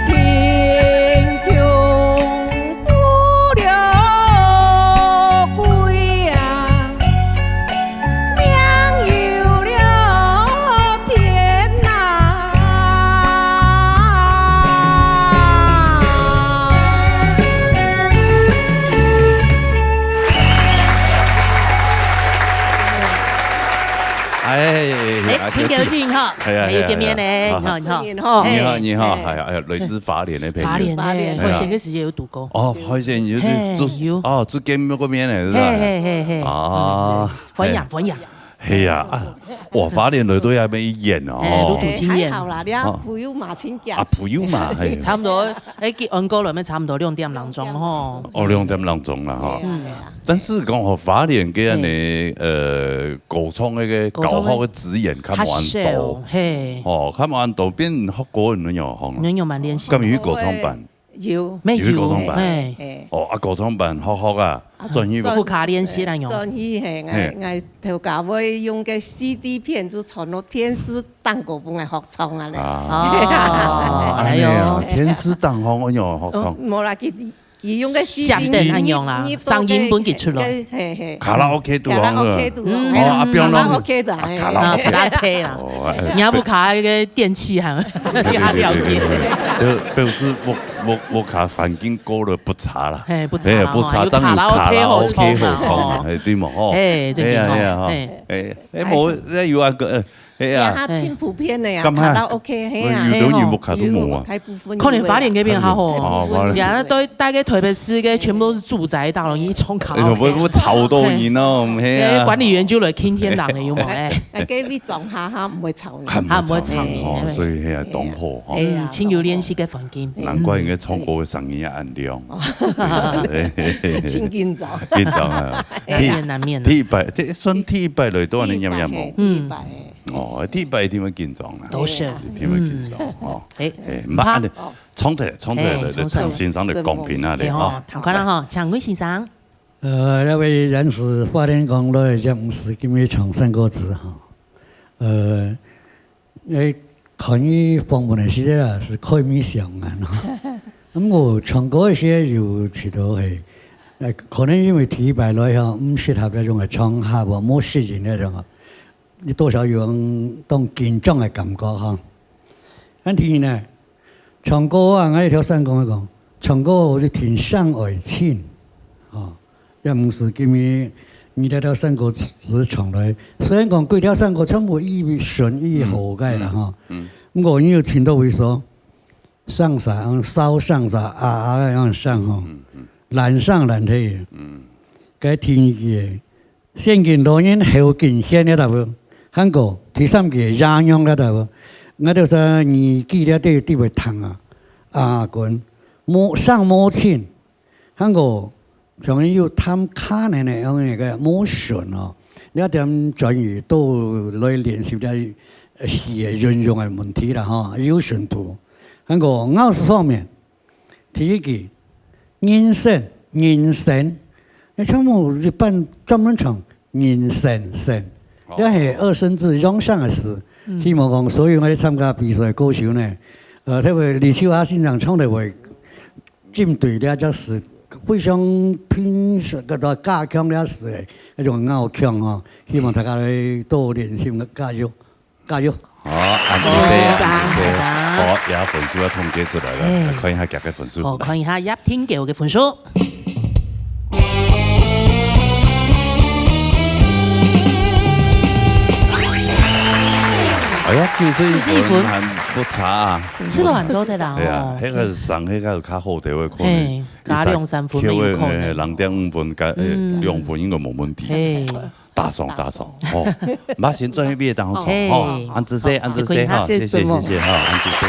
贫穷富了贵啊， 命由了天呐。哎，哎，啊，天狗姊，你好，哎呀，哎，又见面嘞，哎呀，你好，你好。好。你好，你好，哎。哎呀，哎呀，来自花莲个朋友。花莲，花莲。哎，花莲，哎呀。我前个时节有堵过。哦，花莲有，嘿，就，有。哦，就见过面嘞，是吧？嘿，嘿，嘿，嘿。啊，嗯，欢迎，哎。欢迎。 嘿呀，啊，哇，花莲来都也没演哦。哎，都堵经验。哎，还好啦，你看哦。朋友嘛，亲家。啊，朋友嘛，嘿。差不多，哎，去安哥来面差不多两点零钟吼。哦，两点零钟啦，吼。对啊，对啊。但是讲吼，花莲个呢，嘿。呃，高中那个高中个教学个资源看蛮多。较少，嘿。哦，看蛮多，变学过人有吼。人有蛮联系。根本有高中班。 有。没有，有个高中班。哎。哎。哦，啊，高中班好好啊，啊，转去。转，副卡练习啦，用。转去，嘿，嘿。𠊎，𠊎头家会用个C D片就传到电视当个分个学唱啊嘞。啊。哦，哎哟。啊，恁样啊，电视当好，哎哟，学唱。哦，无啦，佢，佢用个C D，想等恁样啦，你，你，你声音分佢出来。嘿，嘿。卡拉OK都好啊。卡拉OK都好。嗯。哦，啊，不要弄。卡拉OK的，啊，哎。卡拉OK。啊，卡拉OK啦。哦，哎。人家副卡那个电器还，对，对，对，对，对，对。就表示我 屋，屋下环境过得不差啦。嘿，不差啦，嘿，不差，吼，有卡拉OK正有卡拉OK好唱啦，好唱嘛，吼。嘿，对嘛，吼。嘿，正经吼，哎呀，哎呀，吼。嘿。哎，哎，无，那有啊，个，呃，係啊。係啊，真普遍个呀，感覺卡拉OK，係啊。有的人屋下都無啊。有，大部分可能花蓮該片較好哦。哦，花蓮。呀，都大概台北市个全部都是住宅大樓，一種卡拉OK。哎呦，會，會吵到人哦，係啊。哎，管理員就來傾天狼了，有無？哎。哎，該位裝下哈，毋會吵人。較毋會吵人哦，哎，所以係啊，當好吼。哎呀，嗯，真有練習个環境。難怪應該唱歌个聲音也恁亮。真緊張。緊張啊。難免，難免啊。第，第一擺，這算第一擺來到恁樣樣無？第一擺，嘿，第一擺。嗯。哦，第一擺一定會緊張啦。都是。一定會緊張，嗯。哦。哎，哎，毋怕，毋怕。恁樣，哦。唱出來，唱出來，哎，來，來，唱出來。聽先生來講評啊，來，哎，吼，哦。聽看啦，吼，請問先生。呃，這位人士發言講了一件事，今日唱山歌子，吼。呃， 誒，看伊訪問个時節啦，係開面笑眼吼。毋過唱歌个時節又試著係，誒，可能因為第一擺來吼，毋適合該種个場合哦，無適應該種哦，你多少有種當緊張个感覺吼。恁第二呢，唱歌啊，𠊎一條山歌講，唱歌就聽聲愛情，吼。 也毋係今日你這條山歌詞唱來，雖然講幾條山歌全部意順意好个啦，嗯，吼。嗯。毋過你有聽到位所，上啥，燒上啥，啊，啊，樣上吼，嗯，嗯。爛上爛忒。嗯。該天氣个，先敬老人後敬賢个答案，還過第三句个野娘个答案，𠊎兜在年紀了，對，對會聽啊，啊，滾，無，上無親， 還過，像有淡卡呢，呢，用那個emotion哦，你要點轉語都來練習這，呃，語言運用个問題啦，吼，emotion度。還過，咬字方面，第一句，人生，人生，你全部一般專門唱人生，生，哦。這係二聲字陽上个字，嗯。希望講所有𠊎兜參加比賽个歌手呢，呃，特別李秋霞先生唱个話， 針對這隻詞，非常平時个加強這詞个一種拗強哦，希望大家來多練習，加油，加油！好，恁仔細，恁仔細。好，這分數要統計出來了，哎。來看一下佢个分數。好，看一下葉天狗个分數。哎呀，九十一分，九十一分。還不差啊。試著恁多个啦，哎呀，哦。該个上該个較好个，可能。嘿。 加兩三分都有可能。人點五分，加，呃，嗯。兩分應該無問題。嘿。打爽，打爽，吼。毋怕先轉去別个當中，嘿。吼。恁仔細，恁仔細，吼，謝謝，謝謝，吼，恁仔細。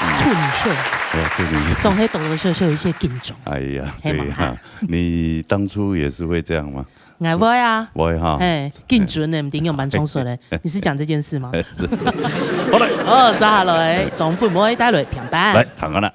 嗯。處女秀。哎呀，處女秀。總係多多少少有一些緊張。哎呀，嘿嘛，對呀，哈。你當初也是會這樣嗎？𠊎會啊。會哈。嘿，緊張呢，毋知仰般唱出來。你是講這件事嗎？是。好嘞。哦，接下來，張惠妹帶來片段。來，聽看啦。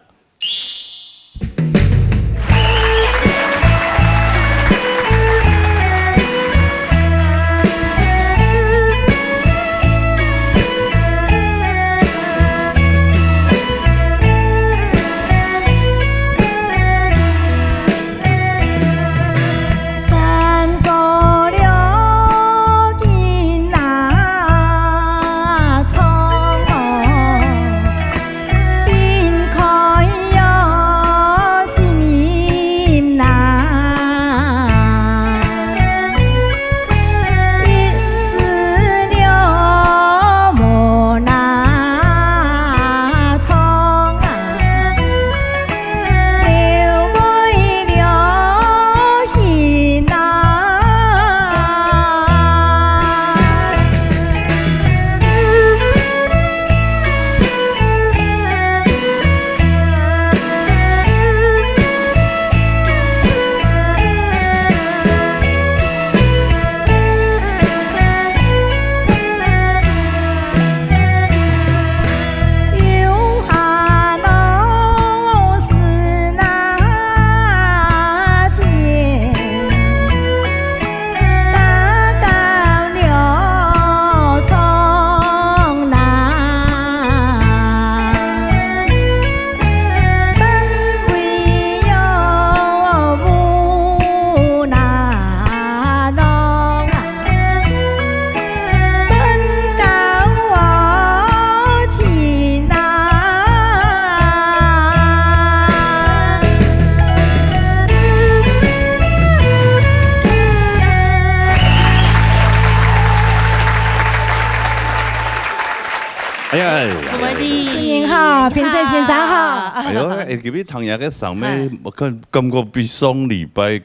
哎呀，哎呀，不客氣。新年好，評審先生好。哎喲，哎，今日聽這个聲音，哎。我感，感覺比上禮拜，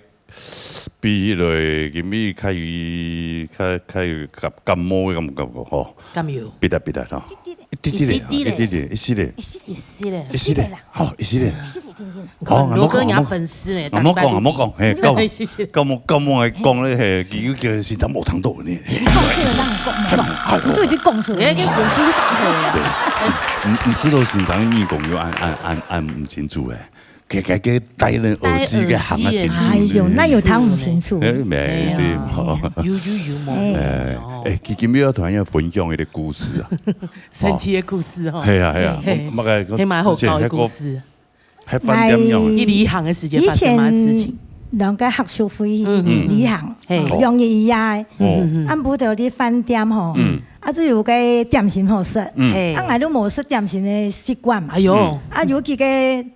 比彼个今日較有，較，較有感，感冒的感覺吼。敢有？比得，比得吼。一滴滴，一滴滴，一滴滴，一滴滴，一息咧。一息咧。一息咧。吼，一息咧。一息咧，真正。 哦，你看，羅哥，人家粉絲呢，莫講，莫講，莫講，嘿，到，謝謝。到我，到我來講咧，嘿，佢，佢，佢先生無聽到呢。你講這个讓你講，莫講，哎喲。都已經講出來了。哎，你粉絲是大頭。對，毋，毋知道先生耳公有恁，恁，恁，恁毋清楚誒。佢，佢，佢戴那耳機，戴耳機个行啊清楚。哎喲，那有聽毋清楚。哎，沒，哎呀，對吼。有，有，有毛病哦。哎，哎，佢今日要同大家分享一個故事啊。神奇的故事哦。係啊，係啊，嘿，我，我，嘿，蠻好搞的故事。之前那個 還飯店樣。來，去旅行个時節發生麼个事情？以前兩個學生會去，嗯，嗯。旅行，嘿。哦，兩日一夜个。哦。嗯，嗯，嗯。暗晡頭去飯店吼，嗯。啊，就有個點心好食。嗯。嘿。啊，𠊎都無食點心个習慣嘛。哎喲。嗯。啊，有幾個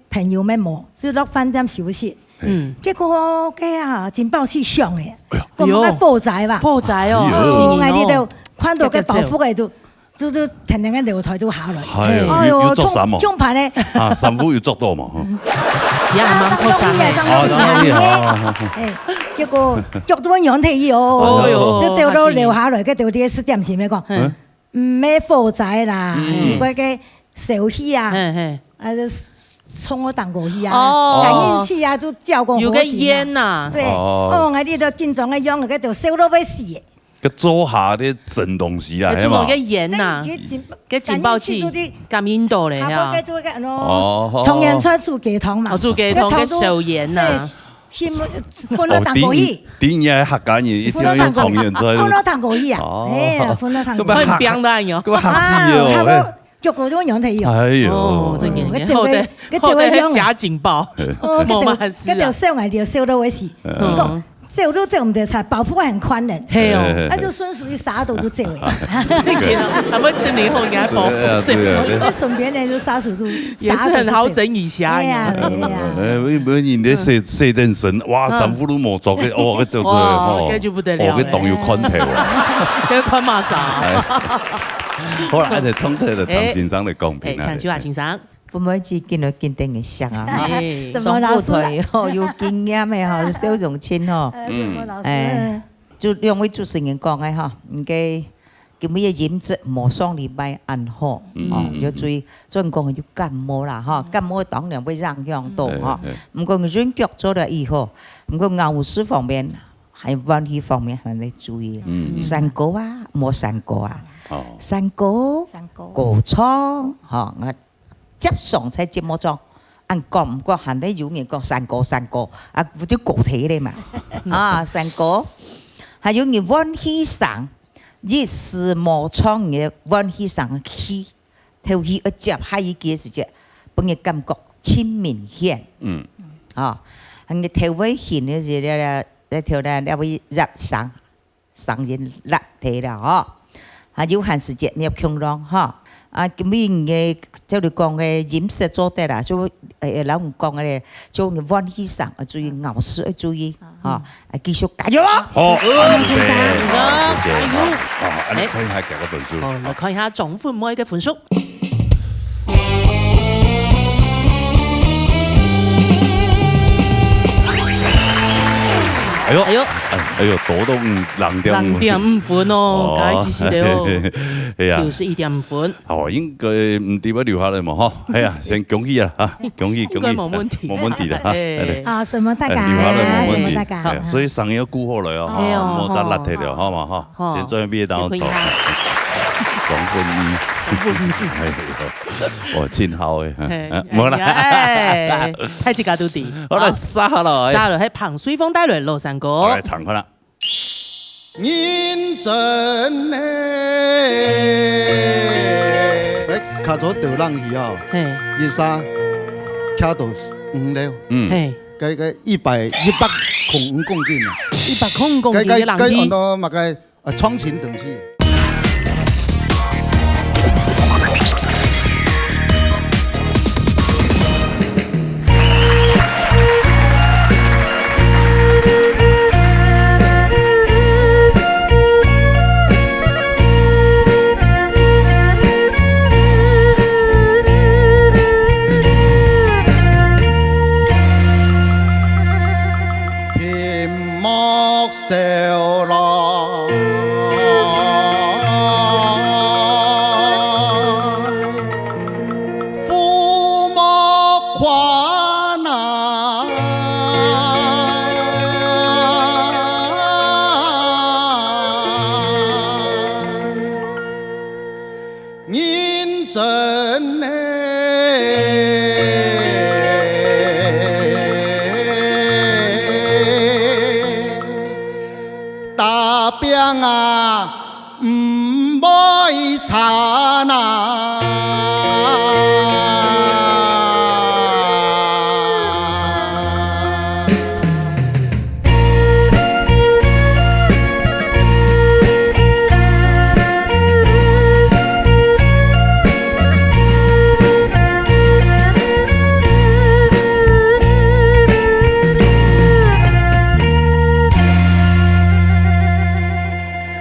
朋友乜無，就落飯店休息。嗯。結果，該啊，警報器響誒，哎喲。講該火災吧。火災哦，哎喲。哦，𠊎哩就看到該包袱誒，就 就，就天天个樓梯就下來。哎喲，哎喲，有，有著衫無？衝，衝盤呢。啊，衫褲有著到無？吼。也還蠻擴散的。哦，當然，哦，哦，哦。哎，結果腳都軟忒去哦。哦喲，這走路流下來，該到底係點心个講，嗯。毋係火災啦，嗯。就該個燒氣啊，嘿，嘿。啊，就衝到頂高去啊，哦。感應器啊，就照光火警啊。有個煙吶。對，哦。哦，𠊎哩都緊張个樣，該就燒到會死。 該做下咧整東西啊，該做个煙吶，係嘛？該警，該警報器感應器就係感應到咧，係啊。下背該做个，哦，哦，哦，哦。衝煙出來煮雞湯嘛。哦，煮雞湯，該燒煙吶。該湯都係，係，分到頂高去。哦，頂，頂下客家人一定要用衝煙出來。分到頂高去啊，哦。哎呀，分到頂高去。該麼嚇，很冰的喲。該麼嚇死哦，啊，哎。 結果就軟忒去哦。哎喲。哦，真个，哦，該走个，好得，該走个樣啊。好得假警報。哦，該條，無麼事啊。該條手啊，就燒到會死。嗯。你講，走都走毋得出來，包袱還很寬呢。嘿哦。哎，哎，哎。那就順手一撒到就走了。真个，還會整理好人家包袱，對啊，對啊，走。對啊。我就在身邊呢，就撒手就，也是很好整以暇呀。哎呀，哎呀。哎，因為你的細，嗯。細點聲，哇，嗯。衫褲都無著，該，哦，該走出來，哇，哦。該就不得了了。哦，該當有看頭啊。該看麼儕啊。哎。好啦，恁樣衝突就聽先生來講評啊。哎，哎，請秋華先生。 分妹子見到見等个像啊，哈。哎。什麼老師啊？上舞台吼，有經驗个吼，蕭榮清吼。呃，什麼老師？哎，就兩位主持人講个吼，應該今日个音質無上禮拜恁好，嗯，吼，嗯，嗯，要注意，嗯。準講就感冒啦，吼，嗯。感冒當然會影響到，吼。哎，哎。毋過你潤腳做了以後，毋過咬字方面，還有運氣方面還得注意。嗯，嗯。山歌啊，莫山歌啊。哦。山歌，山歌。歌唱，吼，𠊎 接上在節目中，恁講，毋過還得有人講山歌，山歌，啊，毋就過忒了嘛。啊，山歌。還有你換氣聲，一時無唱你个換氣聲个氣，頭氣要接下一句个時節，分人感覺盡明顯。嗯。啊，你頭會暈个時節，這頭呢，這會入聲。 聲音落忒了吼。啊，有閒時節你要共樣吼。啊，今日个，照你講个音色做得啦，就，呃，老公講个咧，就換氣聲要注意，咬字要注意，吼。啊，繼續加油哦！好，嗯，謝謝，好，謝謝，好，好，啊，你看一下這個分數。好，來看一下總分妹个分數。 哎喲，哎喲。哎，哎喲，多到五，零點五。零點五分哦，哦。該死死个哦。哎呀。九十一點五分。好，應該毋知要留下來嘛，吼。哎呀，先恭喜啊，哈，恭喜，恭喜。應該無問題。無問題的，哈。哎。啊，什麼大家，哎，留下來無問題。什麼大家。哎，所以聲音要顧好來哦，哎喲，吼。莫再落忒了，好嘛，哈。 吼。先做畢業當中，有開學。總分你。總分你。哎喲，哦，盡好誒，嘿，啊，無啦。哎，大家都知。好了，好。殺了，哎。殺了，還捧隨風帶來老山歌。好，來，唱看啦。認真誒。哎，較早倒冷去哦，嘿。一下，徛到五樓。嗯。嘿。該，該一百，一百空五公斤啊。一百空五公斤个冷氣。該，該，該安到麼个 啊，鋼琴等級。笑來，父莫看啊。 認真欸，打拚啊，毋會差哪。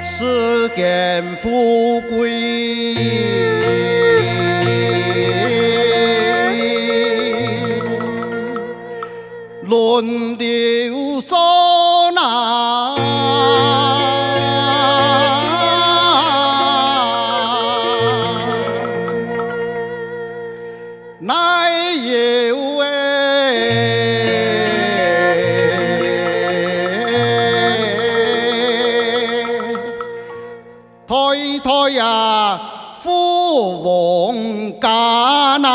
世間富貴，輪流做哪。 哪有欸，代代啊，富翁家哪。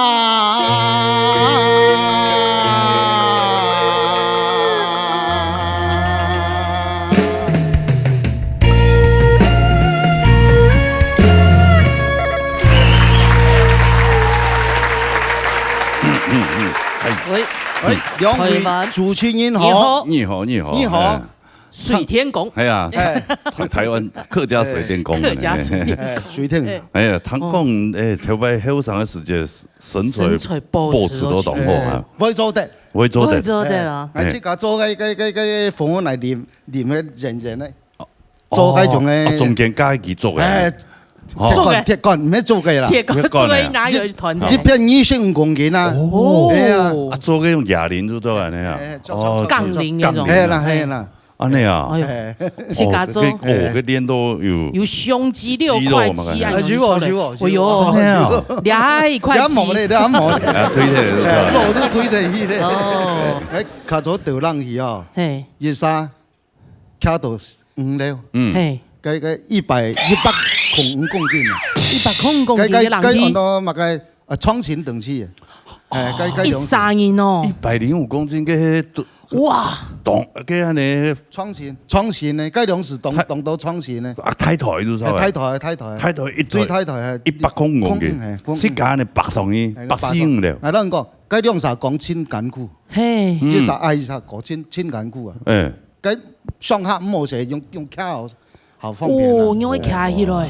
喂，哎，兩位台灣主持人好。你好。你好，你好。你好。哎。水電工。哎呀，哎。台，台灣客家水電工。客家水電。哎，水電。哎。哎呀，聽講，哦。哎，頭擺後生个時節，身材身材保持保持到當好啊。哎，會做得。會做得。會做得啦。哎，哎。自家做个，个，个，个服務來啉，啉个人人个。 做該種个。哦，中間加一支竹个。哎，哦。鐵管，竹个。鐵管，毋係竹个啦。鐵管，鐵管个啊。竹个哪有一團體？一片二十五公斤啊。哦。哎呀。啊，做該種啞鈴就做恁樣啊。哎，做，哦，做，做。槓鈴那種。係啦，係啦。恁樣啊。哎喲，哎。自家做。哦，該，哦，該練到有有胸肌、六塊肌啊，肌肉嘛，有人說的。哎，有哦，有哦，哎喲，有哦。真的啊。厲害，一塊肌。也無咧，也無咧。啊，推起來就做。哎，肉就推得起咧。哦。哎，較早倒冷去哦。嘿。一下 徛到五樓。嗯。嘿。該，該一百，一百空五公斤啊。一百空五公斤个人去。該，該，該安到麼个，呃，創新等級啊。哎，該，該一三年哦。一百零五公斤，該都哇。當，該恁樣。創新，創新呢，該量是當，太當多創新呢。啊，大台就係。哎，大台，大台。大台一台。最大台啊。一百空五公斤。空，哎，空。自家呢，爬上去，哎，爬四五樓。哎，咱講，該量啥講真艱苦。嘿。嗯。一下挨一下，講真，真艱苦啊。哎。 該上下毋好勢，用，用徛好，好方便啊。哦，用个徛起來。哇，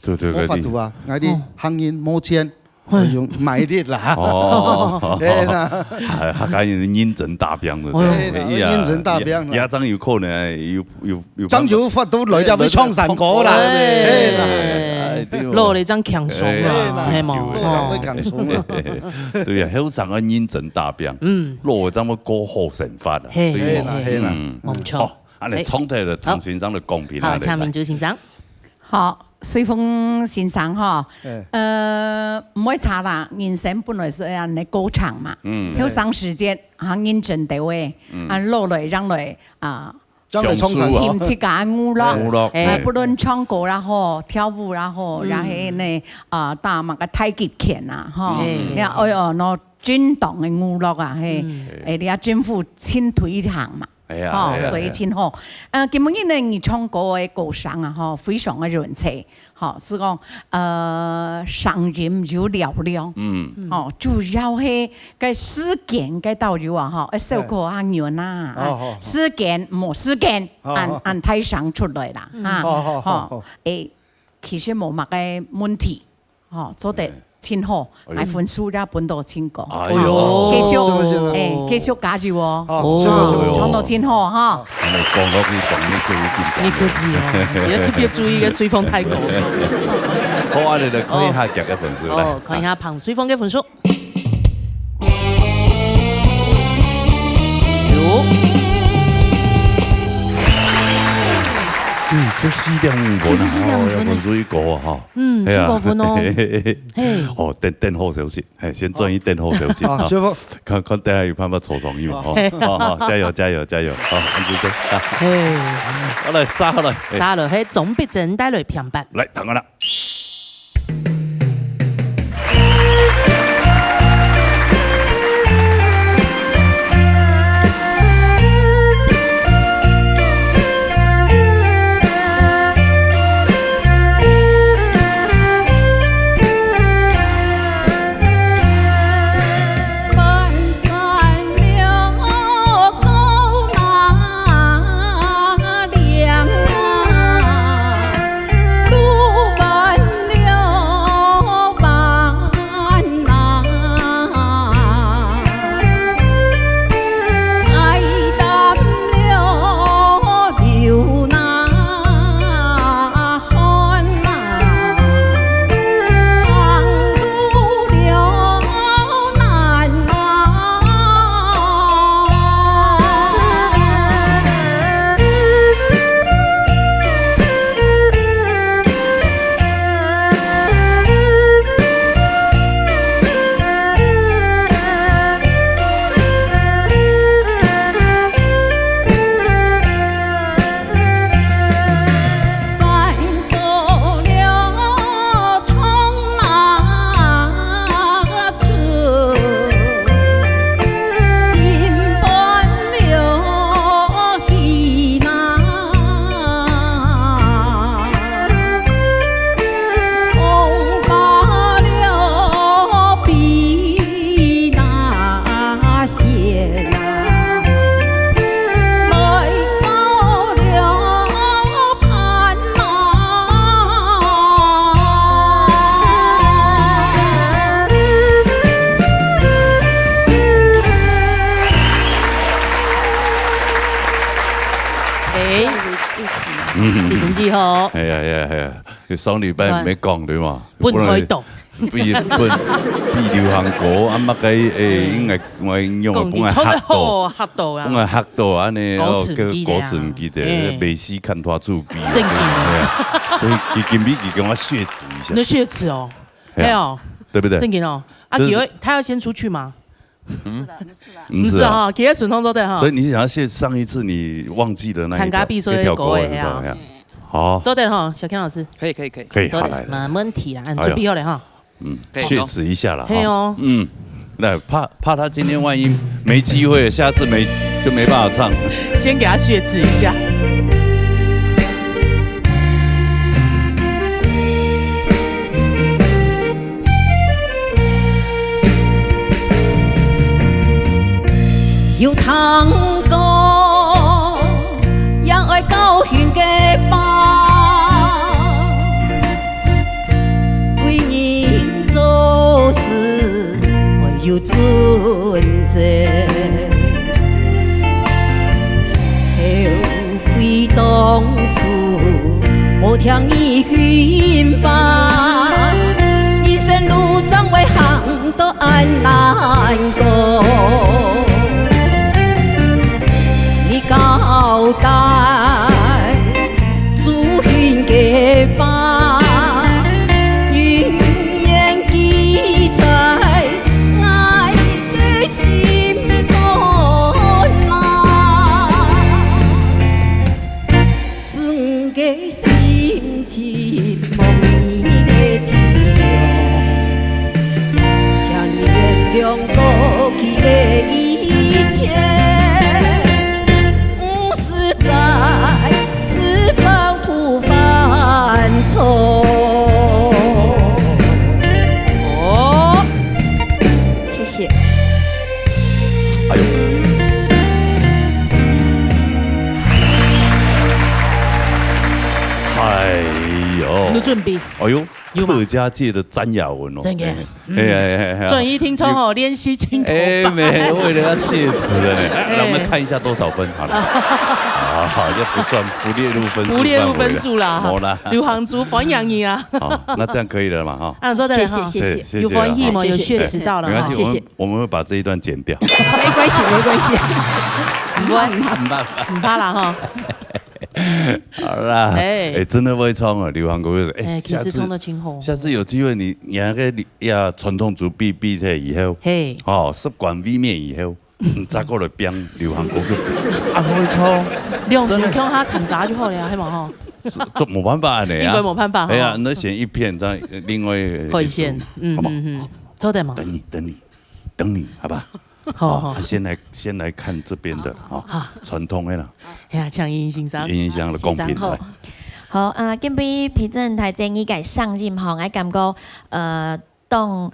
對，對，無法度啊，對。𠊎兜哦。行人無錢，嘿。用賣力啦。哦。對啦。還，還可以認真打拚的，哦。對。哎呀，認真打拚啦。也，也正有可能，有，有，有辦法。正有法度來這位唱山歌啦。哎，哎啦。哎，對哦。落來正輕鬆啦，哎，係無？落來會輕鬆啦。哦。對啊，後生啊，認真打拚。嗯。落來正會過好生活啊。嘿。對哦。係啦，係啦。嗯。無錯。好。 恁樣，哎。唱忒了，好。唐先生个公平啊，好，來，請明珠先生。好，瑞豐先生吼，哎。呃，毋會差啦，人生本來係恁樣過程嘛。嗯。後生時節，啊，認真兜仔，嗯。啊，落來，讓來，啊，將來唱山歌。尋自家个娛樂。娛樂，啊，哎。不論唱歌啦吼，跳舞啦吼，嗯。也係呢，啊，打麼个太極拳啊，吼，嗯。也，哎喲，喏，正當个娛樂啊，嘿，嗯。哎，你啊，政府盡推行嘛。 哎呀，吼，哎呀，所以真好。呃，今晡日呢，你唱歌个歌聲啊，吼，非常个潤脆，吼，係講，呃，聲音有嘹亮，嗯。吼，主要係該時間該道理啊，吼，愛小可較軟啊，哎。啊，哦，好，好。時間無時間，好，好，好。恁，恁大聲出來啦，嗯。啊，好，好，好，吼，好。哎，其實無麼个問題。 吼，做得真好，哎。哎喲。來分數也分到真高。哎喲。吼，繼續，是不是？哎，繼續加油哦。好，是不是？哦。唱到真好哈。恁樣講落去，講到最緊張。你客氣哦，你要特別注意个水風太高。好，恁樣來看一下哦。佢个分數，來。哦，看一下彭水峰个分數。有。四點五分啊，四點五分呢。哦，要分數一个啊，哈。嗯，係啊。真高分哦。嘿。哦，等，等候休息，嘿，先轉去等候休息，啊，哈。師傅。看，看等下有辦法坐上去無？哦。好，好，好，加油，加油，加油！好，安主持人。嘿。好，來，續落來。嘿。續落，嘿，鍾必珍帶來評判。來，聽下啦。 哎，嗯。你成績好。哎呀，哎呀，哎呀，上禮拜沒講，對嗎？分開動。 比，比，比流行歌，啊，麼个，欸，應該，我用的，講你唱得好，本來嚇到，嚇到啊。本來嚇到，恁呢，哦，高層級的啊。高層級的，欸。袂死看拖出鼻。正經。對啊。所以佢今日佢跟我雪恥一下。你的雪恥哦。哎呀，哎呦，對不對？正經哦。啊，就是佢會，他要先出去嗎？嗯？不是啦，不是啦。不是哈，佢在順風做得哈。所以你想要謝上一次你忘記的那一條，參加比賽的那條歌的是什麼呀？歌的呀。好。做得哈，小Ken老師。可以，可以，可以。可以，做得，好，來，來。沒問題啦，嗯，哎呦。準備好了哈。 嗯，可以，雪恥一下啦，嘿哦。哈。嗯，那怕，怕他今天萬一沒機會，下次沒，就沒辦法唱。先給他雪恥一下。有聽過，也愛教訓个話。 為人做事愛有準則，後悔當初無聽你訓話，人生路總會行到恁難過。你交代 主人个話，永遠記在𠊎个心肝內。自家个心情莫你个體諒，請你原諒過去个一切。 毋使再次浮屠犯錯。哦，謝謝。哎呦。哎呦。有準備。哎呦。 有嗎？客家界的詹雅雯哦。真的。哎，嗯。哎，哎，哎，哎。轉移聽眾哦，有，連續鏡頭吧。哎，沒，為了要謝詞的呢。哎，哎。讓我們看一下多少分好了。啊，這不算，不列入分數範圍了。不列入分數啦，哈。沒啦。劉航珠，歡迎你啊。好，那這樣可以了嘛，哈。啊，做得了哈。謝謝，謝謝。對，謝謝了哈。有歡喜嗎？謝謝。有學習到了哈。沒關係，我們，謝謝。我們會把這一段剪掉。沒關係，沒關係。毋會，毋怕，毋怕啦哈。好啦，哎。哎，真的會唱哦，流行歌曲。哎，哎，其實下次，唱得真好。下次有機會你，你那個，呀，傳統組比，比賽以後，嘿。哦，習慣未滅以後，嗯，再過來編流行歌曲。啊，會唱。兩首真的。共下參加就好了，係無吼？這，這沒辦法呢啊。應該沒辦法吼。哎呀，那選一片，再另外一首，會選，嗯，好不好？嗯，嗯，做得嗎？等你，等你，等你，好吧？ 好，好。好，啊，先來，先來看這邊的，好。哈，傳統的啦。哎呀，請英英先生。英英先生來公平，先生好。來。好，呃，今晡日皮正大姐你个聲音吼，𠊎感覺，呃，當，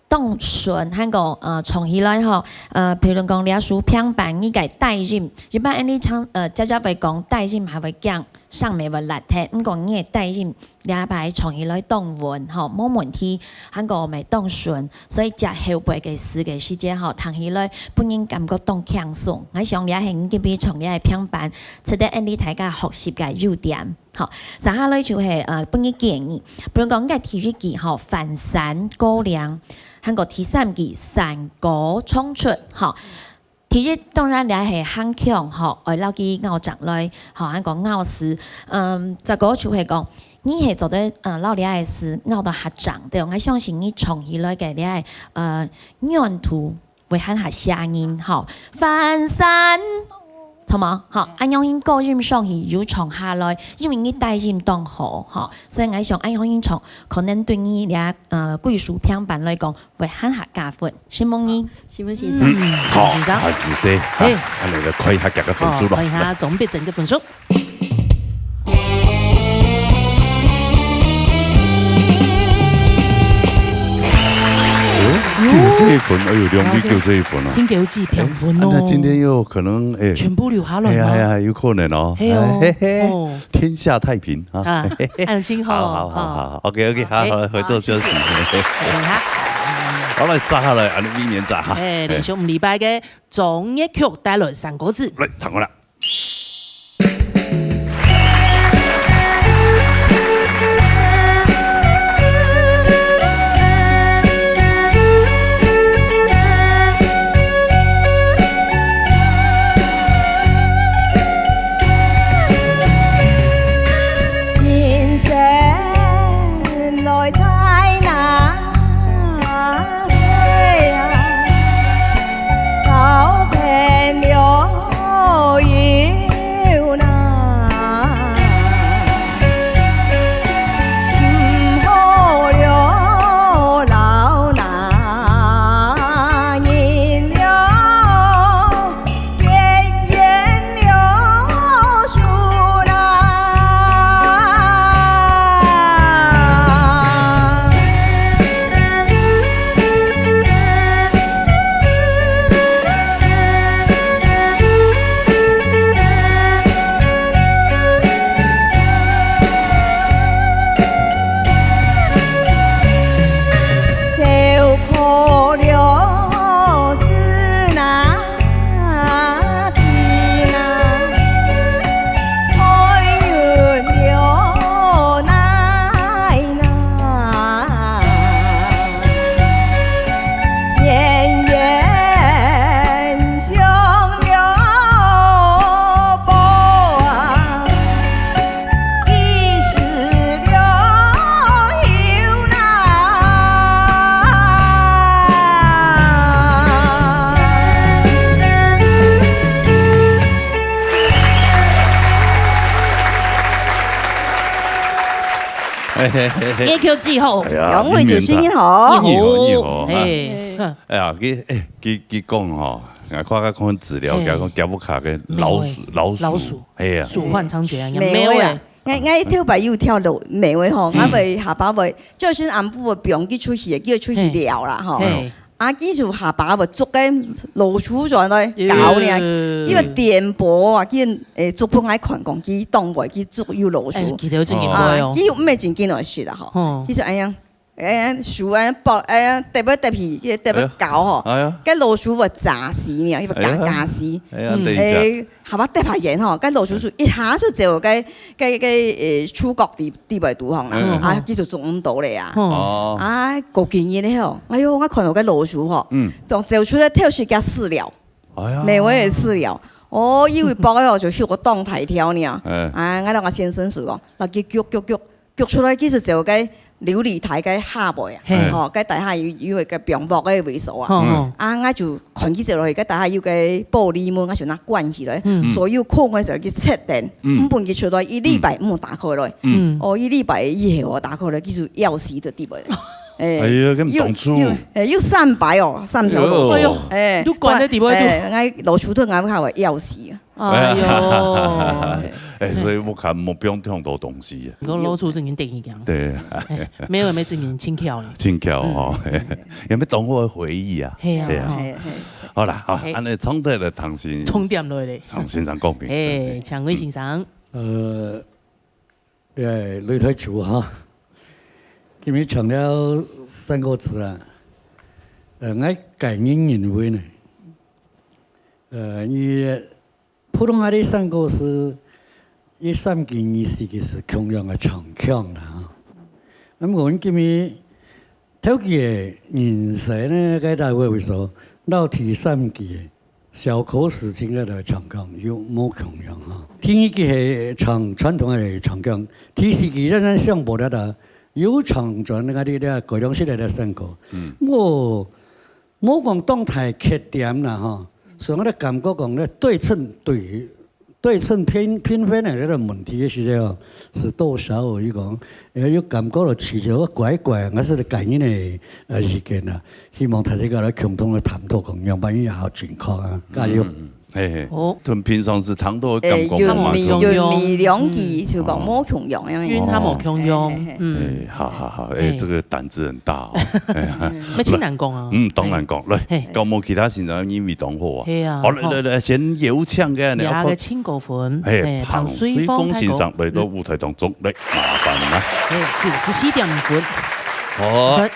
當順，還過，呃，唱起來吼，呃，譬如講這首平板，你个低音，一般恁呢唱，呃，姐姐會講低音還會驚，聲尾會落忒，毋過你个低音 這擺唱起來當穩吼，無問題，還過乜當順，所以接後背个詞个時節吼，聽起來分人感覺當輕鬆。𠊎想這係你今晡日唱這个平板，值得𫣆俚大家學習个優點。好，接下來就係，呃，分你建議，比如講，你个第一句吼，翻山過嶺，還過第三句山歌唱出，吼。 第一，當然這係喊腔吼，愛摎佢拗正來，吼，喊講拗詞。嗯，再過就係講，你係做得，呃，摎這个詞拗到較正，對，𠊎相信你唱起來个這个，呃，軟度會還較嚇人，吼。翻山，著無？吼，恁樣因高音上去又唱下來，因為你低音當好，吼，所以𠊎想恁樣因唱，可能對你這，呃，歸屬平板來講， 會還較加分，承蒙你。承蒙先生。嗯，好，先生。好，仔細，嘿。啊，恁樣就看一下佢个分數咯。哦，看一下總比整个分數。哎呦，九十一分，哎呦，兩位九十一分哦。天狗記平分哦。哎，啊，那今天又可能，哎，全部留下來嗎？哎呀，哎呀，有可能哦。嘿哦，哎，嘿嘿，哦。天下太平啊。啊，安心吼。好，好，好，好。OK，OK，好，哎，好，回座休息。好，謝謝。 等一下。好，來，接下來，恁呢明年再哈。哎，連續五禮拜个中樂曲帶來三個字。來，唱過來。 人生來在那歲啊，交朋友有難，毋好了老男人了。 嘿嘿嘿嘿。月球记后。哎呀，两位主持人好。你好，你好，哈。嘿。哎呀，佢，哎，佢，佢講吼，𠊎看看看資料，嘿。佢講吉普卡个老鼠，美味。老鼠，老鼠。哎呀。鼠患猖獗啊，美味啊。美味啊。 𠊎，𠊎頭擺有跳舞，舞个吼，嗯。𠊎會下把會，就算暗晡會放佢出去，叫佢出去尞啦吼。嘿。啊，佢就下把會捉个老鼠轉來搞呢，嗯。佢會電波啊，佢，誒，捉分𠊎看講，佢當會去捉有老鼠。哎，佢頭真緊哦。啊，佢又毋係真緊來食啦吼。哦。佢就恁樣，哎呀，手恁樣抱，哎呀，特別特別，特別搞吼。哎呀。哎呀。該老鼠會炸死呢，佢會炸，哎呀。炸死。哎呀，嗯。等一下。哎， 下把得拍贏吼，該老鼠鼠一下就走該，該，該，誒，樹角底，底背肚項啦，嗯。啊，佢就捉毋到咧啊。哦。啊，過幾日咧吼，哎喲，𠊎看到該老鼠吼，嗯。就走出來偷食厥飼料，哎呀。美味个飼料，哦，以為包个哦，就係个當大條呢。嗯。啊，𠊎同𠊎先生說哦，那佢逐逐逐逐出來，其實就該流理台該下背啊，嘿。吼，該底下有有一個屏幕个位所啊。吼，吼。啊，𠊎就看佢走落去，該底下有個玻璃門，𠊎就拿關起來，嗯。所有空个就去切電，嗯。毋分佢出來，一禮拜毋打開來。嗯。哦，一禮拜以後哦，打開來，佢就枵死个地步。哎。哎呀，跟當初。又，又，哎，又三擺哦，三條路。哎喲，哎，都關在地步就。哎，𠊎老鼠盾𠊎會枵死。 哎喲。哎，所以屋下莫放忒多東西啊。你講老鼠正經得意講。對。哎，沒有，沒正經，輕巧了。輕巧哦，嗯。有沒有當好的回憶啊？嘿啊，對啊。吼。嘿，嘿。好啦，好，嘿。恁呢，重點了，唐先，重點落咧。唐先生講明。哎，請問先生。呃，對，擂台主哈，今日唱了三個字啊，呃，𠊎個人認為呢，呃，你 普通話个三國是一三句、二四句是共樣个唱腔啦，吼。那麼我們今日頭幾个人生呢，該大會為所，到第三句个小口齒，親愛的唱腔又無共樣哈。第二句係唱傳統个唱腔，第四句仍然想無得啦，又唱轉該个改良式个三國。嗯。我 無講當大缺點啦，吼，所以𠊎个感覺講咧，對稱，對，對稱評，評分个這個問題，其實哦，是多少有一個，呃，有感覺到其實怪怪，還是個人个，呃，意見啦。希望大家來共同來探討，講樣般也好正確啊，加油。嗯，嗯，嗯。 嘿嘿。哦。同平常時聽到个感覺，哎，韻味，無共樣。韻味兩句就講無共樣樣个。韻味無共樣，嘿嘿嘿。嗯。哎，好好好，哎，哎。這個膽子很大哦。哎呀。嗯，要盡難講啊。嗯，當難講。來，嘿。到無其他先生韻味當好啊。嘿啊，好，來，好。來，來，先邀請个呢，這個青果粉，嘿，哎，彭水峰先生來到舞台當中，來，麻煩你啦。哎，九十四點五分。好。來。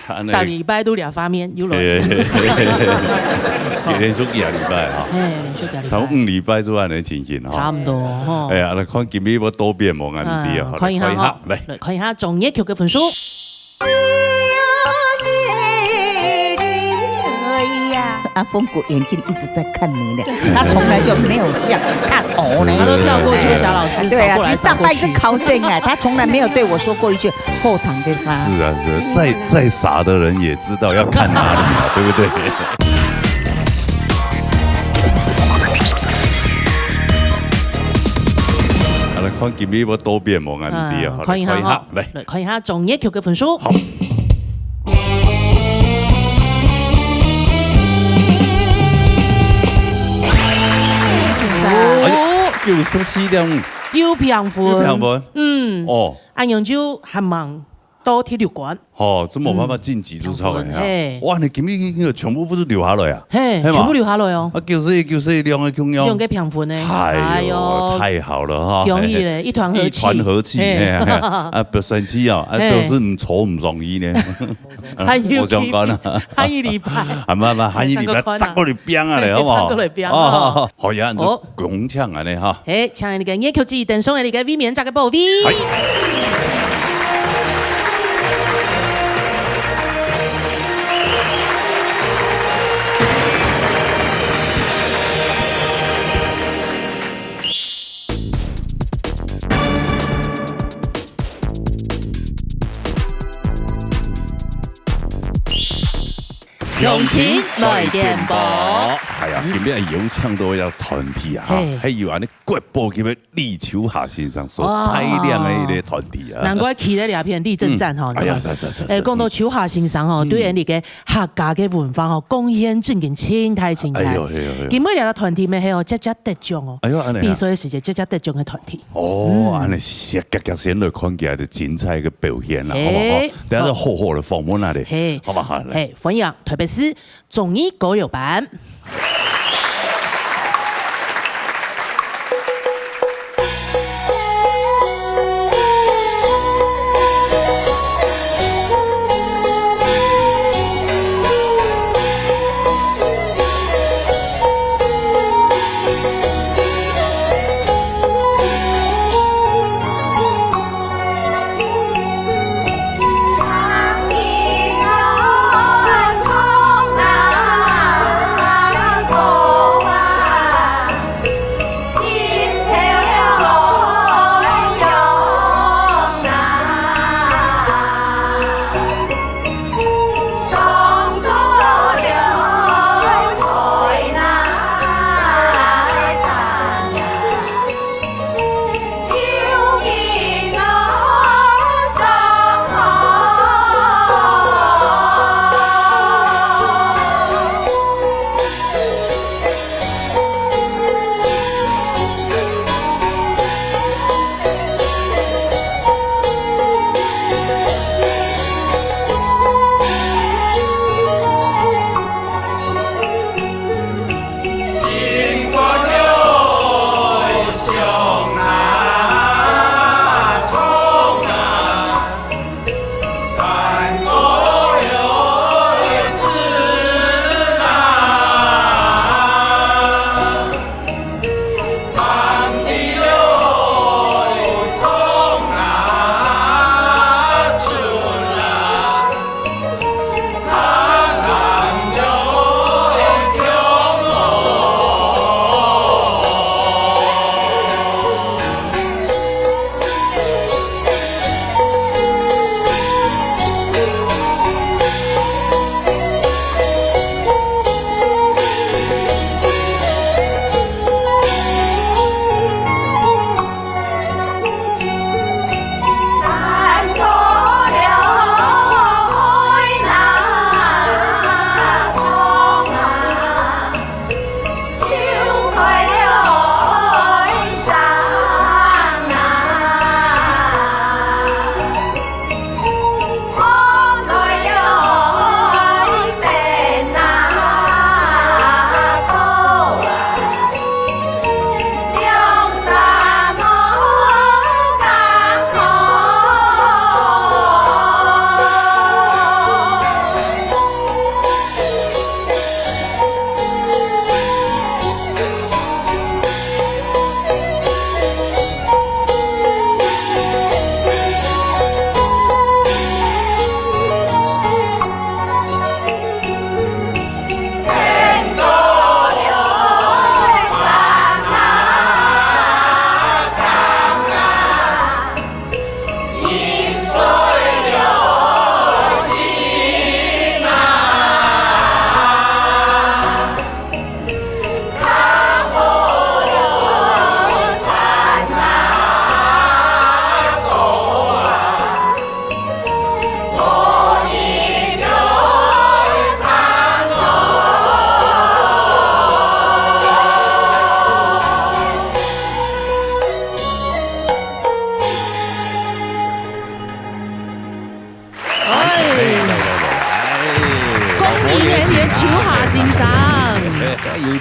恁呢。逐禮拜都這畫面，又來。嘿，嘿，嘿，嘿，嘿。連續幾個禮拜哈。嘿，連續幾個禮拜。差不多五禮拜就恁呢情形哈。差不多吼。哎呀，來看今日有多變無，恁樣啊，好，啊，看一下哈，看一下，來。來看一下中樂曲个分數。阿峰哥眼睛一直在看你呢，他從來就沒有像看我呢。他都跳過去，霞老師對啊，掃過來，你大概是掃過去。考生啊，他從來沒有對我說過一句 後堂的嗎？是啊，是啊，再，再傻的人也知道要看哪裡嘛，對不對？好，來看今日有多變無，恁樣啊，啊，好，來看一下哈，來看一下，來。來看一下中樂曲个分數。好。哎喲，九十四點五。有平分。有平分。嗯。哦。 恁樣就還吂到第六關。吼，這無辦法晉級就著了呀。嗯，嘿。哇，你今日已經有全部不是留下來啊？嘿，嘿嘛？全部留下來哦。啊，九十一、九十一兩個共樣。兩個平分呢。哎喲，哎喲，太好了哈。恭喜咧，一團和氣。一團和氣，嘿。嘿，嘿，啊，表示生氣哦，啊，嘿。表示毋愁毋容易呢。還有我想講啊。還有禮拜。啊，慢慢，還有禮拜，再過來拚啊咧，嘿，好不好？再過來拚啊。哦，好呀，你就 哦。恭請恁呢哈。嘿，請你个樂曲姊登上你个衛冕者个寶位。哎。鄉親來電報。哎呀，嗯。今日有請到一個團體啊，嘿。還有恁呢國寶級个 李秋霞先生所帶領个一個團體啊。哇，難怪企在這片立正站吼，嗯。哎呀，對吧？是，是，是，是。哎，講到秋霞先生吼，嗯。對𠊎等个客家个文化吼，貢獻正經盡大盡大。哎喲，哎喲，哎喲。今晡日這個團體乜係哦，直接得獎哦。哎喲，恁呢啊。比賽个時節直接得獎个團體。哦，嗯。恁呢，先，遽遽先來看佢个精彩个表現啦，嘿。好不好？等下再好好來訪問佢等，嘿。好不好？來。嘿，歡迎台北市 中二歌謠班。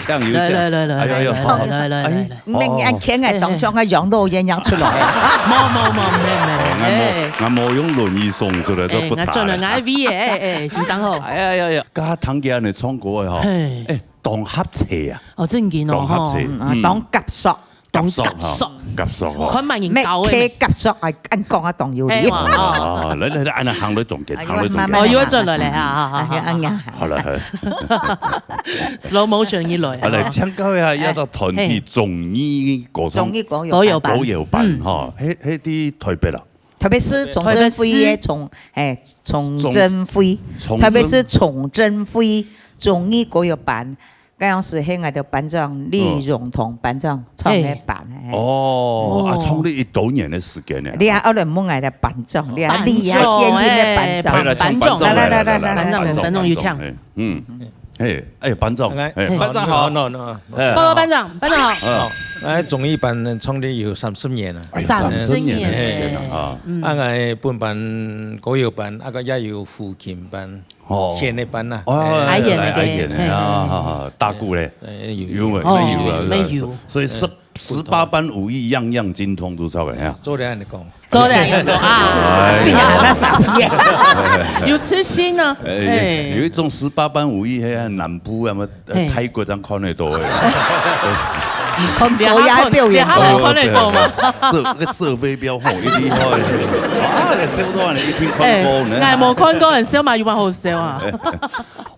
當有獎。來，來，來，來，哎呦，哎呦，來，來，來，來，哎，來。你恁輕个，當像个養老院樣出來啊。無，無，無，無，無，哦，𠊎無，哎。𠊎無用輪椅送出來，這哎，不差了。𠊎，𠊎V个，哎，哎，先生好。哎呀呀呀，剛剛聽佢恁樣唱歌个吼，嘿。哎，當合適啊。哦，正經哦，當合適，吼。嗯，嗯。當合適。當合適。合適哈，合適哈。看蠻人高个。乜，乜合適，哎，恁講啊，當有理。哎，哇，哦。啊，來，來，來，恁樣行到中間，哎，行到中間。哦，又轉來了，哈，哈，哈，哈。哎，哎呀。好了，好了。Slow motion一來啊。好了，請教一下，哎，要到團體，嘿。忠義國中，忠義國有班。國有班。國有班，嗯。哈，嘿，嘿，在台北啦。台北市崇正會个崇，哎，崇正會，崇，台北市崇正會忠義國有班，該樣時係𠊎兜班長李榮同班長創个班，嘿。哦，啊，哦。創立一多年个時間呢。你還愛來問𠊎个班長，你還厲害，班長，現任个班長。哎。來，來，來，班長，來，來，來，來，班長，班長，班長有請。哎，嗯。 嘿，哎，班長，哎，嘿。班長好。No，no，no，no。哎。報告班長，班長好。哦，哎，忠義班創立有三十年了。哎，三十年。三十年个時間了，啊。嗯。啊，𠊎本班、國有班，啊，个也有胡琴班、哦。弦个班啦。哦，哎。哎，弦个，哎，弦个，嘿，嘿，啊，嘿。啊，啊，打鼓嘞。哎，有，有，有。哦，有了，有了。沒有。所以十，嗯。 十八般武藝，樣樣精通都出來啊。做得恁樣講。做得恁樣講啊。哎。比較那啥。有自信呢。哎，哎。有一種十八般武藝，嘿，南部啊嘛，呃，嘿。泰國正看得到的。看高壓表演。你還看，你還有看得到嗎？射，那個射飛鏢吼，一厲害。啊，那個射到你一定看過呢。哎，𠊎無看過，很笑嘛，有麼好笑啊？哎。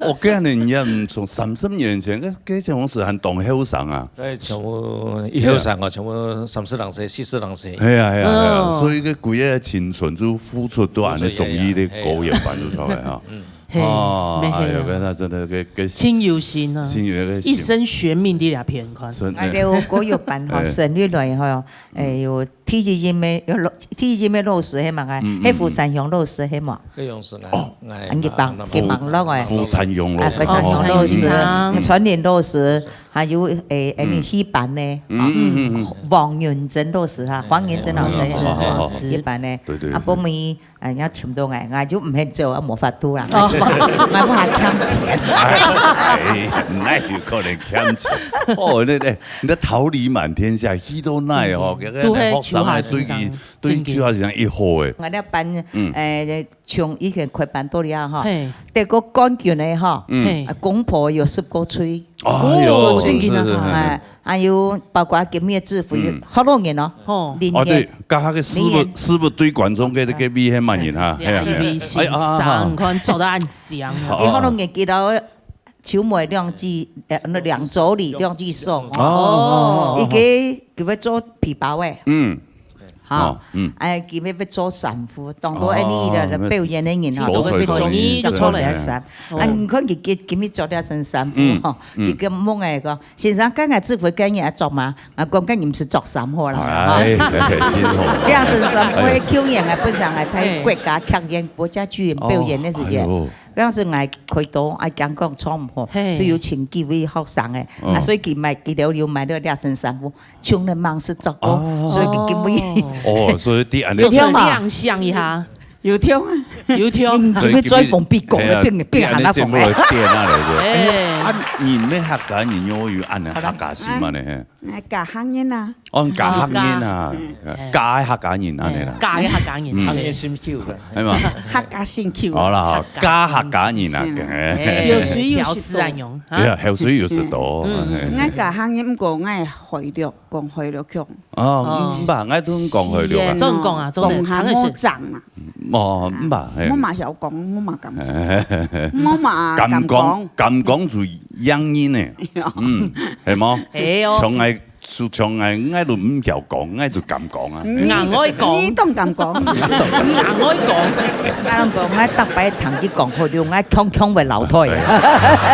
哦，該恁樣，你也毋，從三十年前，該，該陣時還當後生啊。哎，全部一後生哦，全部三十零歲、四十零歲。係啊，係啊，係啊，哦。所以該歸個青春就付出到恁樣忠義个國有班就出來哈。嗯。嘿，哦，沒，哎喲，嘿啊。該他真的，該，該真有心啊，真有那個心。一生懸命地來騙看。真的。哎，對，國有班哈，哎。成立來吼，哎，有 第一任个，有老，第一任个老師係麼个？嗯，嗯，係胡山雄老師係無？該樣式啊，哦。哎，恁佢幫，啊，佢幫落个。胡燦榮老師。啊，胡燦榮老師，哦，胡燦榮。嗯，傳林老師，還有，誒，嗯。𠊎等戲班个，嗯，啊，嗯，嗯，嗯。黃雲珍老師哈，黃雲珍老師，哎，哎，哎，哎，哎。戲班个。對，對，啊，對。後尾，哎，要請到𠊎，𠊎就毋肯走，啊，無法度啦。哦。𠊎還欠錢。哎，哪有可能欠錢？哦，那，那 你在桃李滿天下，去到哪哦，嗯。該個學生還對佢，對佢還像一伙誒。𠊎這班，嗯。誒，從以前開班到這吼，嘿。得過冠軍个吼，嗯。嘿。啊，公婆有十過歲。哎喲，哦，正經啊。是，是，是。哎，還有包括今日指揮，嗯。好多人哦，吼。林業。哦，對，剛剛个師傅，林業。師傅對觀眾个，个面還蠻人哈，嘿啊，嘿啊。哎，先生，哎，啊，啊，啊。你看做得恁像啊。哦。佢好多人記得 秋梅兩季，呃，那兩週裡兩季送。哦。一個佢會做皮包誒。嗯。好。哦，嗯。哎，佢會，會做衫褲，當多恁樣个表演个人吼，哦，都會做，做衫。哦。啊，你看佢今，今日做這身衫褲吼，嗯，嗯。佢个問𠊎講，先生，該𠊎制服該日愛做嗎？啊，講該日毋使做衫褲啦，哎，哈。哎，真好。這身衫褲，哎。舊年啊，不是啊，在國家劇院、國家劇院表演个時間。哦，哎喲。 當時𠊎開刀，啊，驚講做毋好，嘿。所以有請幾位學生誒，嗯。啊，所以佢買，佢兜有買到這身衫褲，窮人忙是做工，哦。所以佢今晡日哦，所以第二做出來亮相一下。有跳啊。有跳。你，你會追風比講的，所以今，變，變下那風的。第二節目的店那來的。哎。啊，你們客家人有，有恁樣客家心嗎？呢？ 𠊎家客人啊。哦，家客人啊，嗯。家个客家人恁樣啦。哎，家个客家人。嗯。客家心臼啦。係嘛？客家心臼。好啦，好，客家。家客家人啊，嗯。哎，哎。口水有食到。哎，口水有食到，嗯。哎。𠊎家客人，毋過𠊎海陸，講海陸腔。哦，哦。嗯，毋怕，𠊎都講海陸啊。是哦。中講啊，中的，講下唐人是。無正啊。哦，毋怕，嘿。我嘛曉講，我嘛敢講。哎。我嘛敢講。敢講，敢講就 洋人呢。嗯，係無？係哦。像𠊎，就像𠊎，𠊎都毋曉講，𠊎就敢講啊。你，硬愛講。你當敢講。你當敢講。硬愛講。𠊎講，𠊎逐擺聽佢講好了，𠊎強強會流涕啊。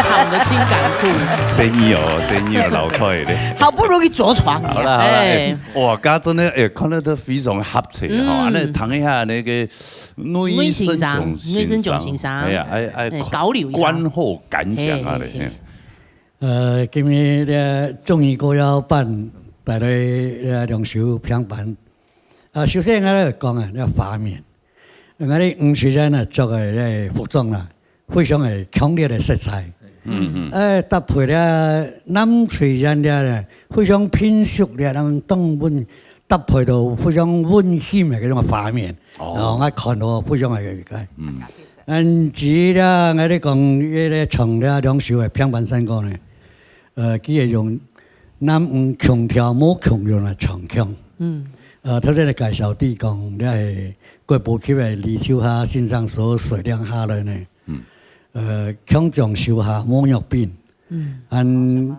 講得真艱苦。細義哦，細義哦，流涕咧。好不容易著床。好啦，好啦，哎。哎，哇，今真的，哎，看了都非常合適哈。嗯。那談一下那個內生炯先生，內生炯先生。哎呀，哎，哎，哎，交流一下。觀後感想啊，嘿，嘿，嘿。嘿。 呃，今日這忠義國有班帶來這兩首評判。啊，首先𠊎來講啊，這畫面。𠊎等吳淑珍啊，著个這服裝啦，非常个強烈个色彩。嗯，嗯。哎，搭配了南水仙了，非常平實了，人當溫，搭配到非常溫馨的該種畫面。哦。哦，𠊎看到非常个愉快。嗯。嗯，至於了，𠊎咧講，伊咧唱了兩首个平板山歌呢，呃，佢會用男女共調，無共樣來唱腔。嗯。呃，頭先个介紹弟講，這係國寶級个李秋霞先生所率領下來呢。嗯。呃，強將手下無弱兵。嗯。恁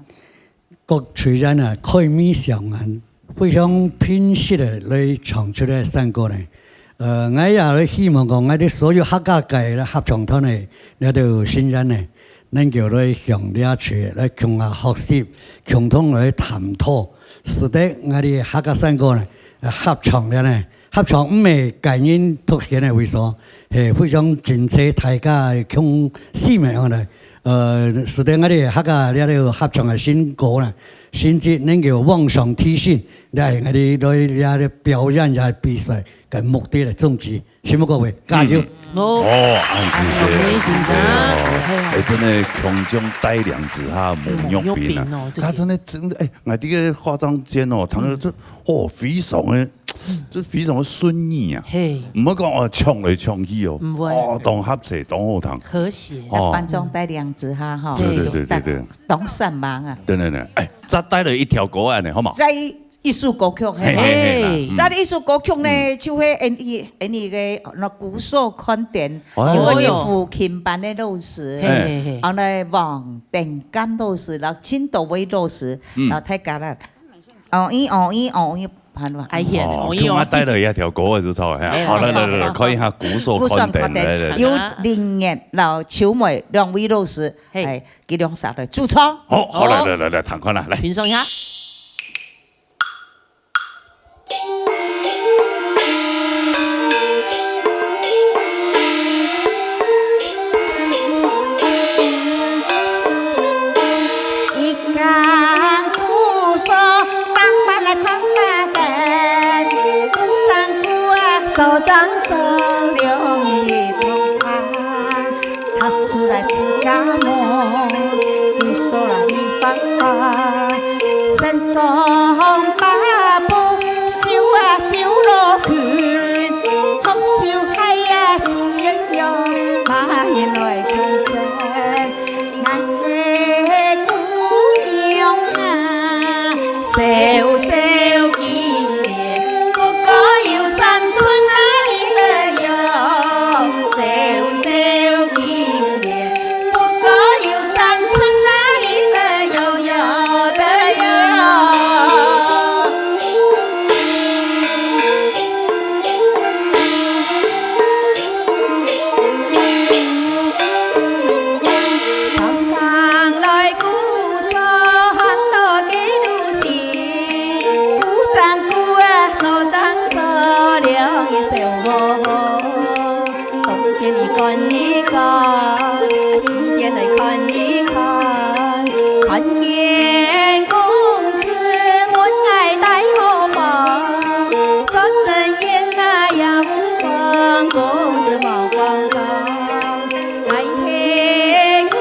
各隊員啊，開眉笑眼，非常平實个來唱出个山歌呢。呃，𠊎也來希望講，𠊎兜所有客家界个合唱團呢，這兜成員呢，能夠來向這處來共下學習，共同來探討，使得𠊎兜客家山歌呢，合唱了呢，合唱毋係個人獨顯个位所，係非常整齊大家个共識个樣呢。呃，使得𠊎兜客家這兜合唱个成果呢，成績能夠往上提升，這係𠊎兜來這兜表演也係比賽个目的个宗旨。 承蒙各位，加油！嗯。哦。哦，恁仔細，恁仔細哦。係啊。哎，真个強將帶領之下，無弱兵啊。嗯，無弱兵哦，真个。佢真个，真个，哎，𠊎這个化妝間哦，聽了這，嗯。哦，非常个，嗯。這非常个順耳啊。係。毋好講哦，唱來唱去哦。毋會。哦，當合適，當好聽。和諧。哦。扮裝帶領之下，吼。對，對，對，對，對。當，當煞猛啊。對，對，對。哎，再帶來一條歌恁呢，好無？再 一首歌曲，嘿，嘿，嘿，嘿，啦，嗯。這一首歌曲呢，嗯。就係𠊎俚，𠊎俚个，那鼓手看點，哎喲。有𠊎俚胡琴班个老師，嘿，嘿，嘿。然後呢，黃登甘老師，然後盡多位老師，嗯。然後大家啦，哦，咦，哦，咦，哦，咦，辦法。哎呀，哦，哦，咦，哦。就𠊎帶來一條歌，就錯，嘿。哎，好，來，來，來，來，好，好。看一下鼓手看點，鼓手看點，來，來，來。有林燕，然後秋梅兩位老師，嘿。哎，佢兩儕來主唱。好，好，來，好。來，來，來，聽看啦，來。欣賞一下。 一間鼓所，打扮來看花燈，鼓上鼓啊，手掌手，兩人同伴。 踏出來自家門，右手來去發發，身中八步，繡啊繡羅裙，紅繡鞋啊繡綿羊，麼人來看真？𠊎係姑娘啊，小小 不過有三寸那一个腰，細細金蓮，不過有三寸那一个腰，腰的腰。 上堂來鼓手，行到街肚時，鼓上鼓啊，手掌手，兩人笑呵呵。東邊你看一看，西邊來看一看，看見公子問𠊎戴何方，說真言啊也無妨，公子莫慌張。 𠊎係姑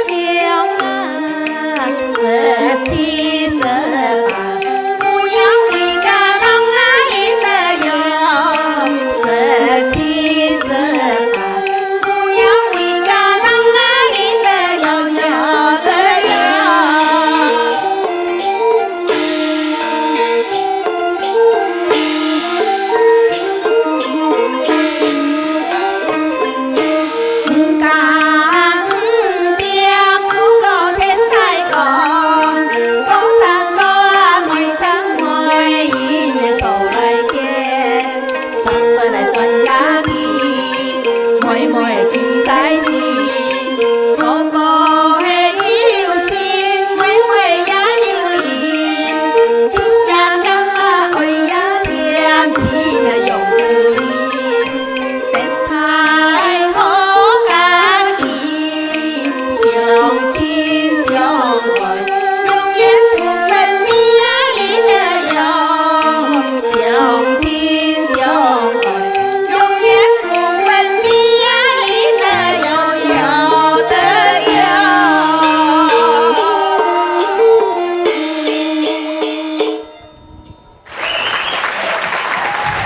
娘啊，十七十八，姑娘為家當那一个腰，十七十八，姑娘為家當那一个腰，腰的腰。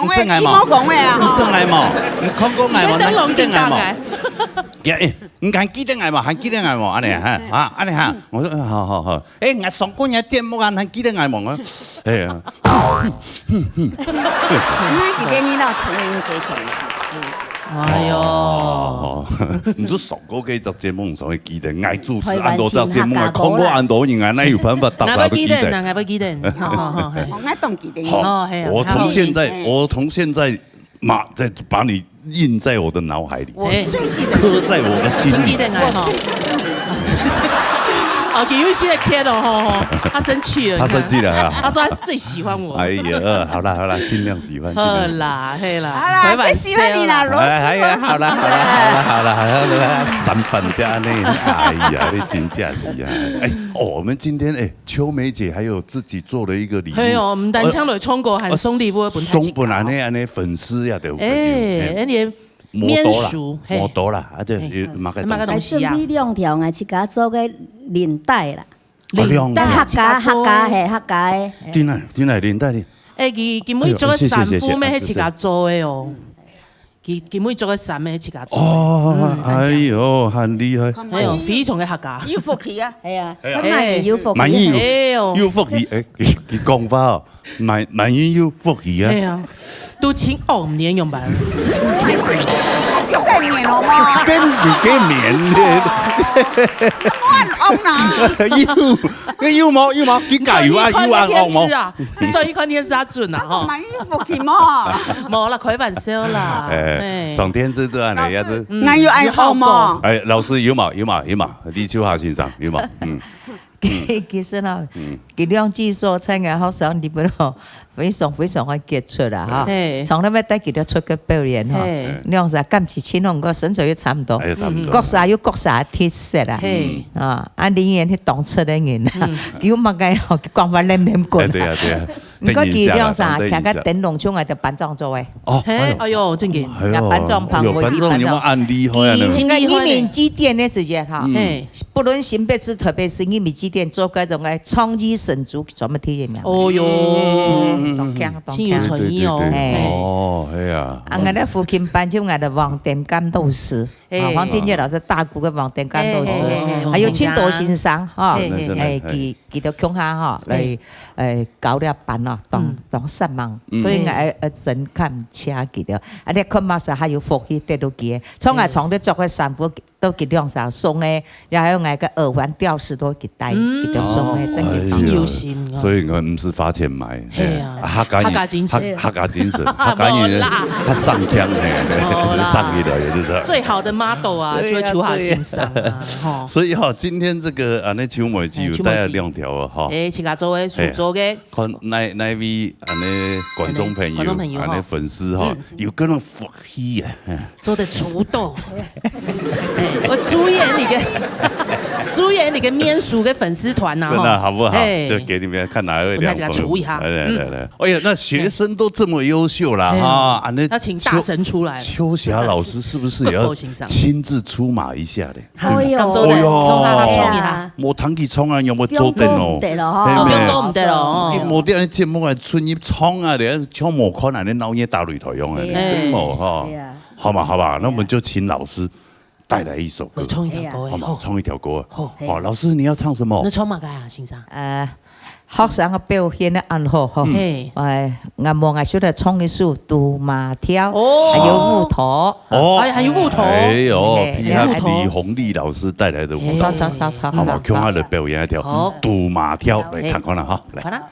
講个，你毋識𠊎無？你無講个啊，你識𠊎無？你看過𠊎無？你等我你記得𠊎無？記得啊。呀，欸，你還記得𠊎無？還記得𠊎無？恁呢哈，啊，恁呢哈，我說，嗯，好，好，好。欸，𠊎上過你个節目啊，還記得𠊎無？我，哎呀，那記得你老陳英嘴孔主持。哎呦，哦，你就上過這隻節目，所以記得。𠊎主持恁多隻節目，𠊎看過恁多人啊，哪有辦法大家都記得？𠊎會記得，好好好，嘿。哦，𠊎當記得你。好，哦，嘿啊我從現在，嘿我從現在嘛，再把你印在我的腦海裡，我最記得刻在我的心裡。真記得𠊎吼。哦，佢有一些刻哦，吼吼，他生氣了，他生氣了啊你看他說他最喜歡我。哎呀，好啦好啦，盡量喜歡。盡好量喜歡啦，嘿啦，好啦，開玩最喜歡你啦，笑啦。羅斯。哎哎呀，好啦好啦好啦好啦好啦好啦，三番加呢，哎呀，你真正是啊！哎，哦，我們今天哎，秋梅姐還有自己做了一個禮物，嘿哦，毋單淨來唱歌，還送禮物分大家。送分恁呢恁呢粉絲呀，對不對？哎，哎那你摩托啦面熟，，嘿摩托啦，啊，這嘿麼个東西？麼个東西啊準備兩條啊，自家做个領帶啦。哦領帶客家客家嘿，客家的。進來進來，領帶你。哎，佢佢每做个衫褲咩，係自家做个哦。佢佢每做个衫咩，係自家做的。哦，哎呦，很厲害。哎呦，非常个客家。有福氣啊！哎呀，哎呀佢滿意有福滿意氣。哎呦，有福氣，哎，佢佢講話哦，滿滿意有福氣啊哎。呀，都請五年用吧。有概念了嗎？變有个面的，我很翁啦。有，你有無有無？佢加油啊，有安哦無？啊，做一看電視啊準啊吼。滿意有福氣嗎？無啦，開玩笑啦。哎，上電視這樣的也是。那有愛好嗎？哎，老師有嘛有嘛有嘛，李秋霞先生有嘛？嗯，其其實呢，佢兩句說真个好像你們哦，非常非常个傑出啦哈。嘿從來沒帶佢兜出去表演哈嘿，兩儕感情親攏个身材又差不多，哎，差不多。各儕有各儕个特色啦。嘿，啊，啊，林燕係當出个人，有麼个吼，講話黏黏滾。哎，對啊對啊。毋過佢兩儕等一下啦徛个燈籠像个就班長做个。哦，嘿，哎呦，正經。哎呦，班長旁邊有班長有沒有按理好呀？佢你看人民祭典个時節哈，嘿，不論新北市、台北市，人民祭典做該種个創意神豬，全部第一名。哦哟，當強當強。心有誠意哦。對對對嘿哦，哎呀，啊，𠊎个父親班就𠊎个黃天甘老師，嘿啊，黃天介老師大姑个黃天甘老師嘿嘿嘿嘿，還有青島先生哈，嘿嘿嘿哎，佢佢都共下哈來，呃，搞了班咯，當當煞猛，所以𠊎愛愛真感謝佢个。啊，你看嘛是還有福氣得到佢个，從𠊎從你著个衫褲，都佢兩儕送个，然後𠊎个耳環吊飾都佢戴，嗯。佢都送个，哦，真个。哎呀，真有心啊。所以你看，毋使花錢買，係啊，嘿，客家人，客家精神。客，客家精神，客家人，無啦。較上腔，嘿，哦，啦。上去了，也就是這樣。最好的model啊，對呀，就會求好欣賞啊，對呀。吼。所以哈，今天這個，啊，那請問我有帶兩條啊，哈。哎，請問，哎，請問，請問，請問，看哪，哪位，啊，那觀眾朋友，觀眾朋友，啊，那粉絲哈，嗯。有可能福氣啊，嘿。 做得出動。哎，我主演你个，主演你个面書个粉絲團呐，真的，吼。好不好？哎。就給你們看哪位梁鳳。我們大家出一下。來，來，來，來。嗯。哎呀，那學生都這麼優秀了，哎。哈，啊，那要請大神出來。秋，秋霞老師是不是也要不夠欣賞。親自出馬一下嘞？哎喲。講做得，哎喲。衝啊，衝一下。哎呀。無通去衝啊，有沒有做等哦？不用講毋得咯，吼。嘿，哦，不用講毋得咯，哦。你無在節目啊，出去衝啊，你像無看啊，你鬧熱打擂台用啊，哎。對無，吼？哎呀。 好嘛，好吧，那我們就請老師帶來一首歌，我唱一條歌，哎呀。好嘛，好。唱一條歌。好。好，老師，你要唱什麼？你唱麼个啊，先生？呃，學生个表現个恁好吼。嗯。嘿。哎，𠊎無，𠊎就來唱一首《賭馬跳》，哦。還有《烏頭》。哦。哎，還有《烏頭》。哎喲，嘿，配合李鴻利老師帶來的《烏頭》。哎。唱，唱，唱，唱，好嘛，唱。共下來表演一條好。《賭馬跳》，來，嘿。看看啦，哈，來。看啦。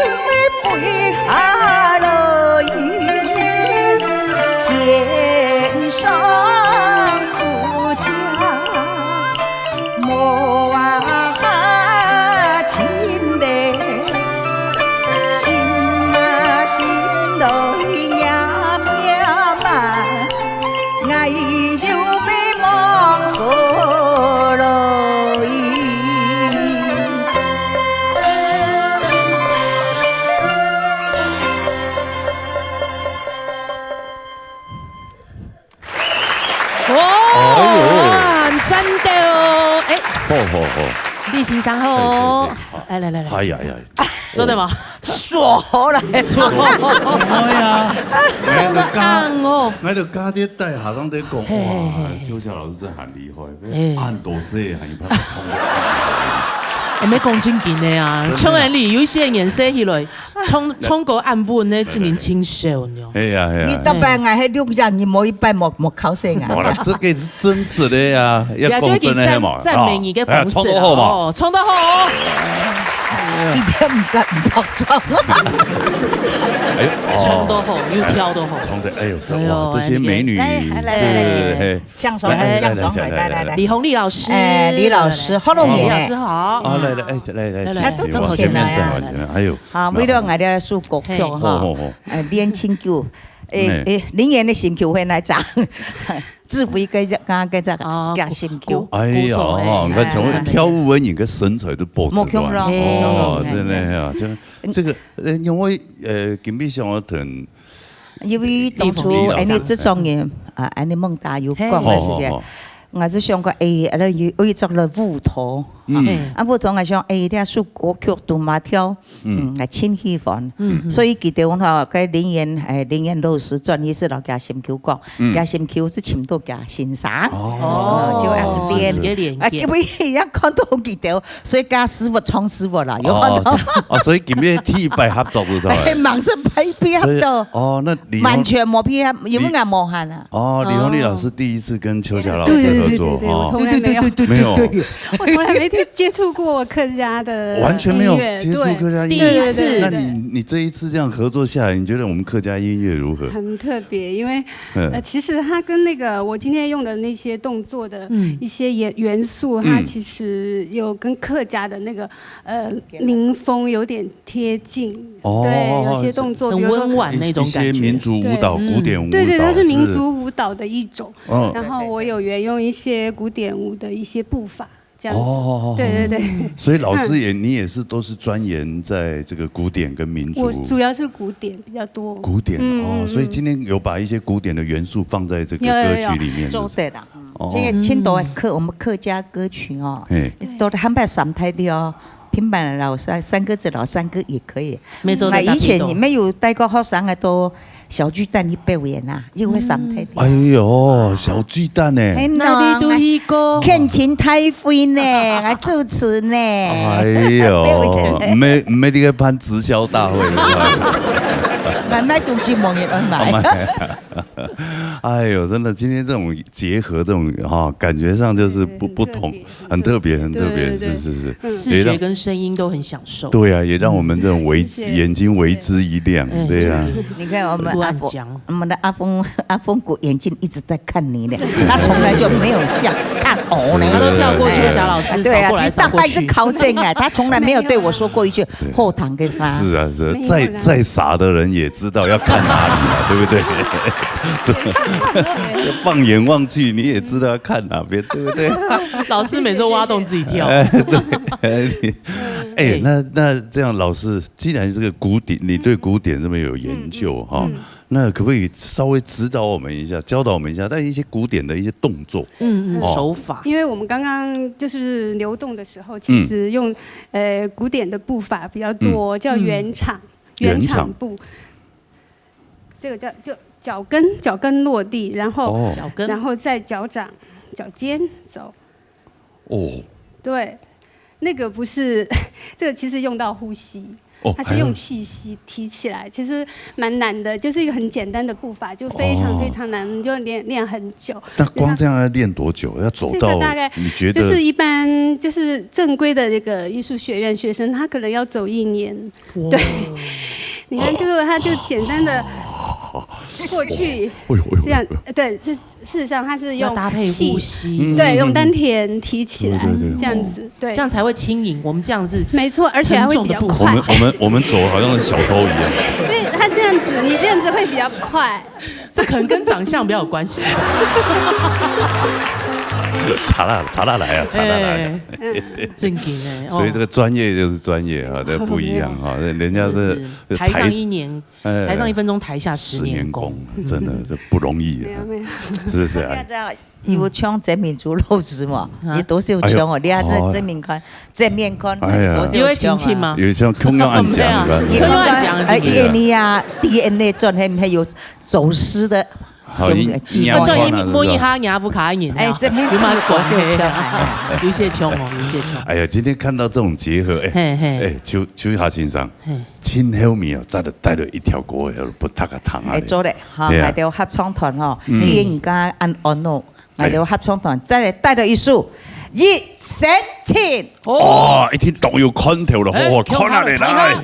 飞下来，天上苦天，无啊亲嘞，心啊心来呀呀嘛。 𠊎就被望过来。哇，很赞的哦！哎，好好好，李先生好哦对对对，好，来来来来，哎呀先生呀，做得吗？说好了，哎呀，做得硬哦。俺就加点带下上在讲，嘿嘿嘿哇，秋霞老师真的很厉害，嘿按多岁还有办法通过。哎，没讲正经的啊真，的啊像俺里有一些人生起来，唱唱歌按稳呢，真正清秀呢。哎呀哎呀，你大伯，俺还六十，你某一半没没考生啊？好了，这个是真实的呀，要呀，就公一点正的嘛，赞赞美你个方式啦。哎呀，唱得好嘛，哦，唱得好哦，一点不敢不爆装。哎呦，唱得好，又跳得好。唱得，哎呦，这哎呦哇，这些美女来来来来是嘿，降爽，来来降爽，来来来来来来。李红丽老师，哎，李老师，好容易哎。李老师好。啊，来来，哎，来来，来请来都请往前面站，走进来往前面，哎呦，好，为了俺的首歌曲嘿哈好好好，呃，练琴曲，诶诶，林燕的心曲会来唱，志伟个这刚刚个这个哦加心曲。哎呀，鼓手哎哦，你看，哎从跳舞个人个身材都保持没空了哦，嗯真的呀，这这个，呃，因为呃，金碧想要等，因为当初李老师哎，你这种人啊，哎，你孟达有讲嘿个时间，哦我是想讲，哎，啊，有有一种了舞蹈，嗯嘿啊，舞蹈我想，哎，这首歌曲都嘛跳，嗯，来清气氛，嗯所以记得我哈，该林燕，哎，林燕老师专业是老家心曲讲，嗯家心曲是请到家先生，哦就按练一个连啊，接因为要看到记得，所以跟师傅唱师傅啦，有看到哦，，是哦，所以今天第一摆合作不是吧？哎，忙是配配合所以到。哦，那李红完全没配合，因为俺没喊啊。哦，李红丽老师第一次跟秋霞老对师合作对对对对，我哦，从来没有，没有，我从来没接接触过客家的完全没有音乐接触对客家音第一乐。次那你你这一次这样合作下来，你觉得我们客家音乐如何？很特别，因为嗯呃，其实它跟那个我今天用的那些动作的嗯一些元元素，它嗯其实有跟客家的那个呃民风有点贴近。哦对，有些动作，很比如说温婉那种一些感觉。民族舞蹈、对古典舞蹈，对，它是民不族舞蹈的一种。嗯然后我有沿用一些古典舞的一些步伐，这样子。哦对对对。所以老师也，你也是都是钻研在这个古典跟民族我主要是古典比较多。古典嗯哦，所以今天有把一些古典的元素放在这个有有有歌曲里面，做对的，哦这个青岛客我们客家歌曲哦，嘿，都很白三台的哦，平板老师、山歌子老山歌也可以。没错，那以前你们有带过学生啊，到小巨蛋去表演啊，又会三台的。哎呦，小巨蛋呢？哎那你都一个看琴太会呢，还主持呢。哎呦，没没这个办直销大会，是吧？俺买东西没人买。哎呦，真的，今天这种结合，这种哈，感觉上就是不不同，很特别，很特别，对对对是是是，嗯视觉跟声音都很享受。对啊，也让我们这种为谢谢眼睛为之一亮，哎对啊，你看我们阿峰乱讲，我们的阿峰阿峰谷眼睛一直在看你呢，他从来就没有笑看我呢。他都跳过秋霞老师，对啊，扫过来你大扫过去半个。考生哎，他从来没有对我说过一句后堂的话。是啊是啊，没有啦再再傻的人也知道要看哪里嘛，对不对？放眼望去，你也知道要看哪边，对不对？老师每次挖洞自己跳。哎，那那这样，老师，既然这个古典，你对古典这么有研究哈，那可不可以稍微指导我们一下，教导我们一下，但一些古典的一些动作？嗯嗯，哦手法。因为我们刚刚就是流动的时候，其实用、呃古典的步伐比较多，叫圆场，圆场场步。这个叫就脚跟脚跟落地，然后、哦脚跟然后再脚掌脚尖走。哦，对，那个不是这个其实用到呼吸，哦，它是用气息提起来，其实蛮难的，就是一个很简单的步伐，就非常非常难，你就练练很久。那光这样要练多久？要走到这个大概你觉得就是一般就是正规的这个艺术学院学生，他可能要走一年。对，你看，就是他就简单的过去哎呦哎呦，这样，对，这事实上它是用要搭配气呼吸，对，用丹田提起来，对对对这样子，对，这样才会轻盈。我们这样是没错，而且还会比较快。我们我们我们走好像是小偷一样。因为他这样子，你这样子会比较快。这可能跟长相比较有关系。查啦查啦来啊，查啦来啊。哎，正经哎，哦所以这个专业就是专业啊，这不一样啊，人家是是台上一年，哎台上一分钟，台下十十年功，年功，真的是不容易啊，没有没有，是不是啊？这样有唱曾明珠老师嘛，啊你都是有唱哦，你看这哦曾明看，曾明看，哎呀都是有唱啊。有会亲切吗？有像空中按讲一般，没有你看空中按讲哎，经历啊。DNA啊，DNA转，还还有走私的，好，你有没有你要看啊，那你摸一下，你阿不卡印，哎，这边有没有关系？都是有唱啊。有些穷哦，有些穷。哎呀，今天看到这种结合，哎，嘿嘿，哎，邱邱霞先生，嘿，今后面啊，再带了一条歌，要不他个糖啊，哎，做嘞，哈，对啊。来到合唱团哈，嗯既然人家按安哦，来到合唱团，再带了一首《一生情》。哦，一定懂有看头了，哎，好好看啊，来来。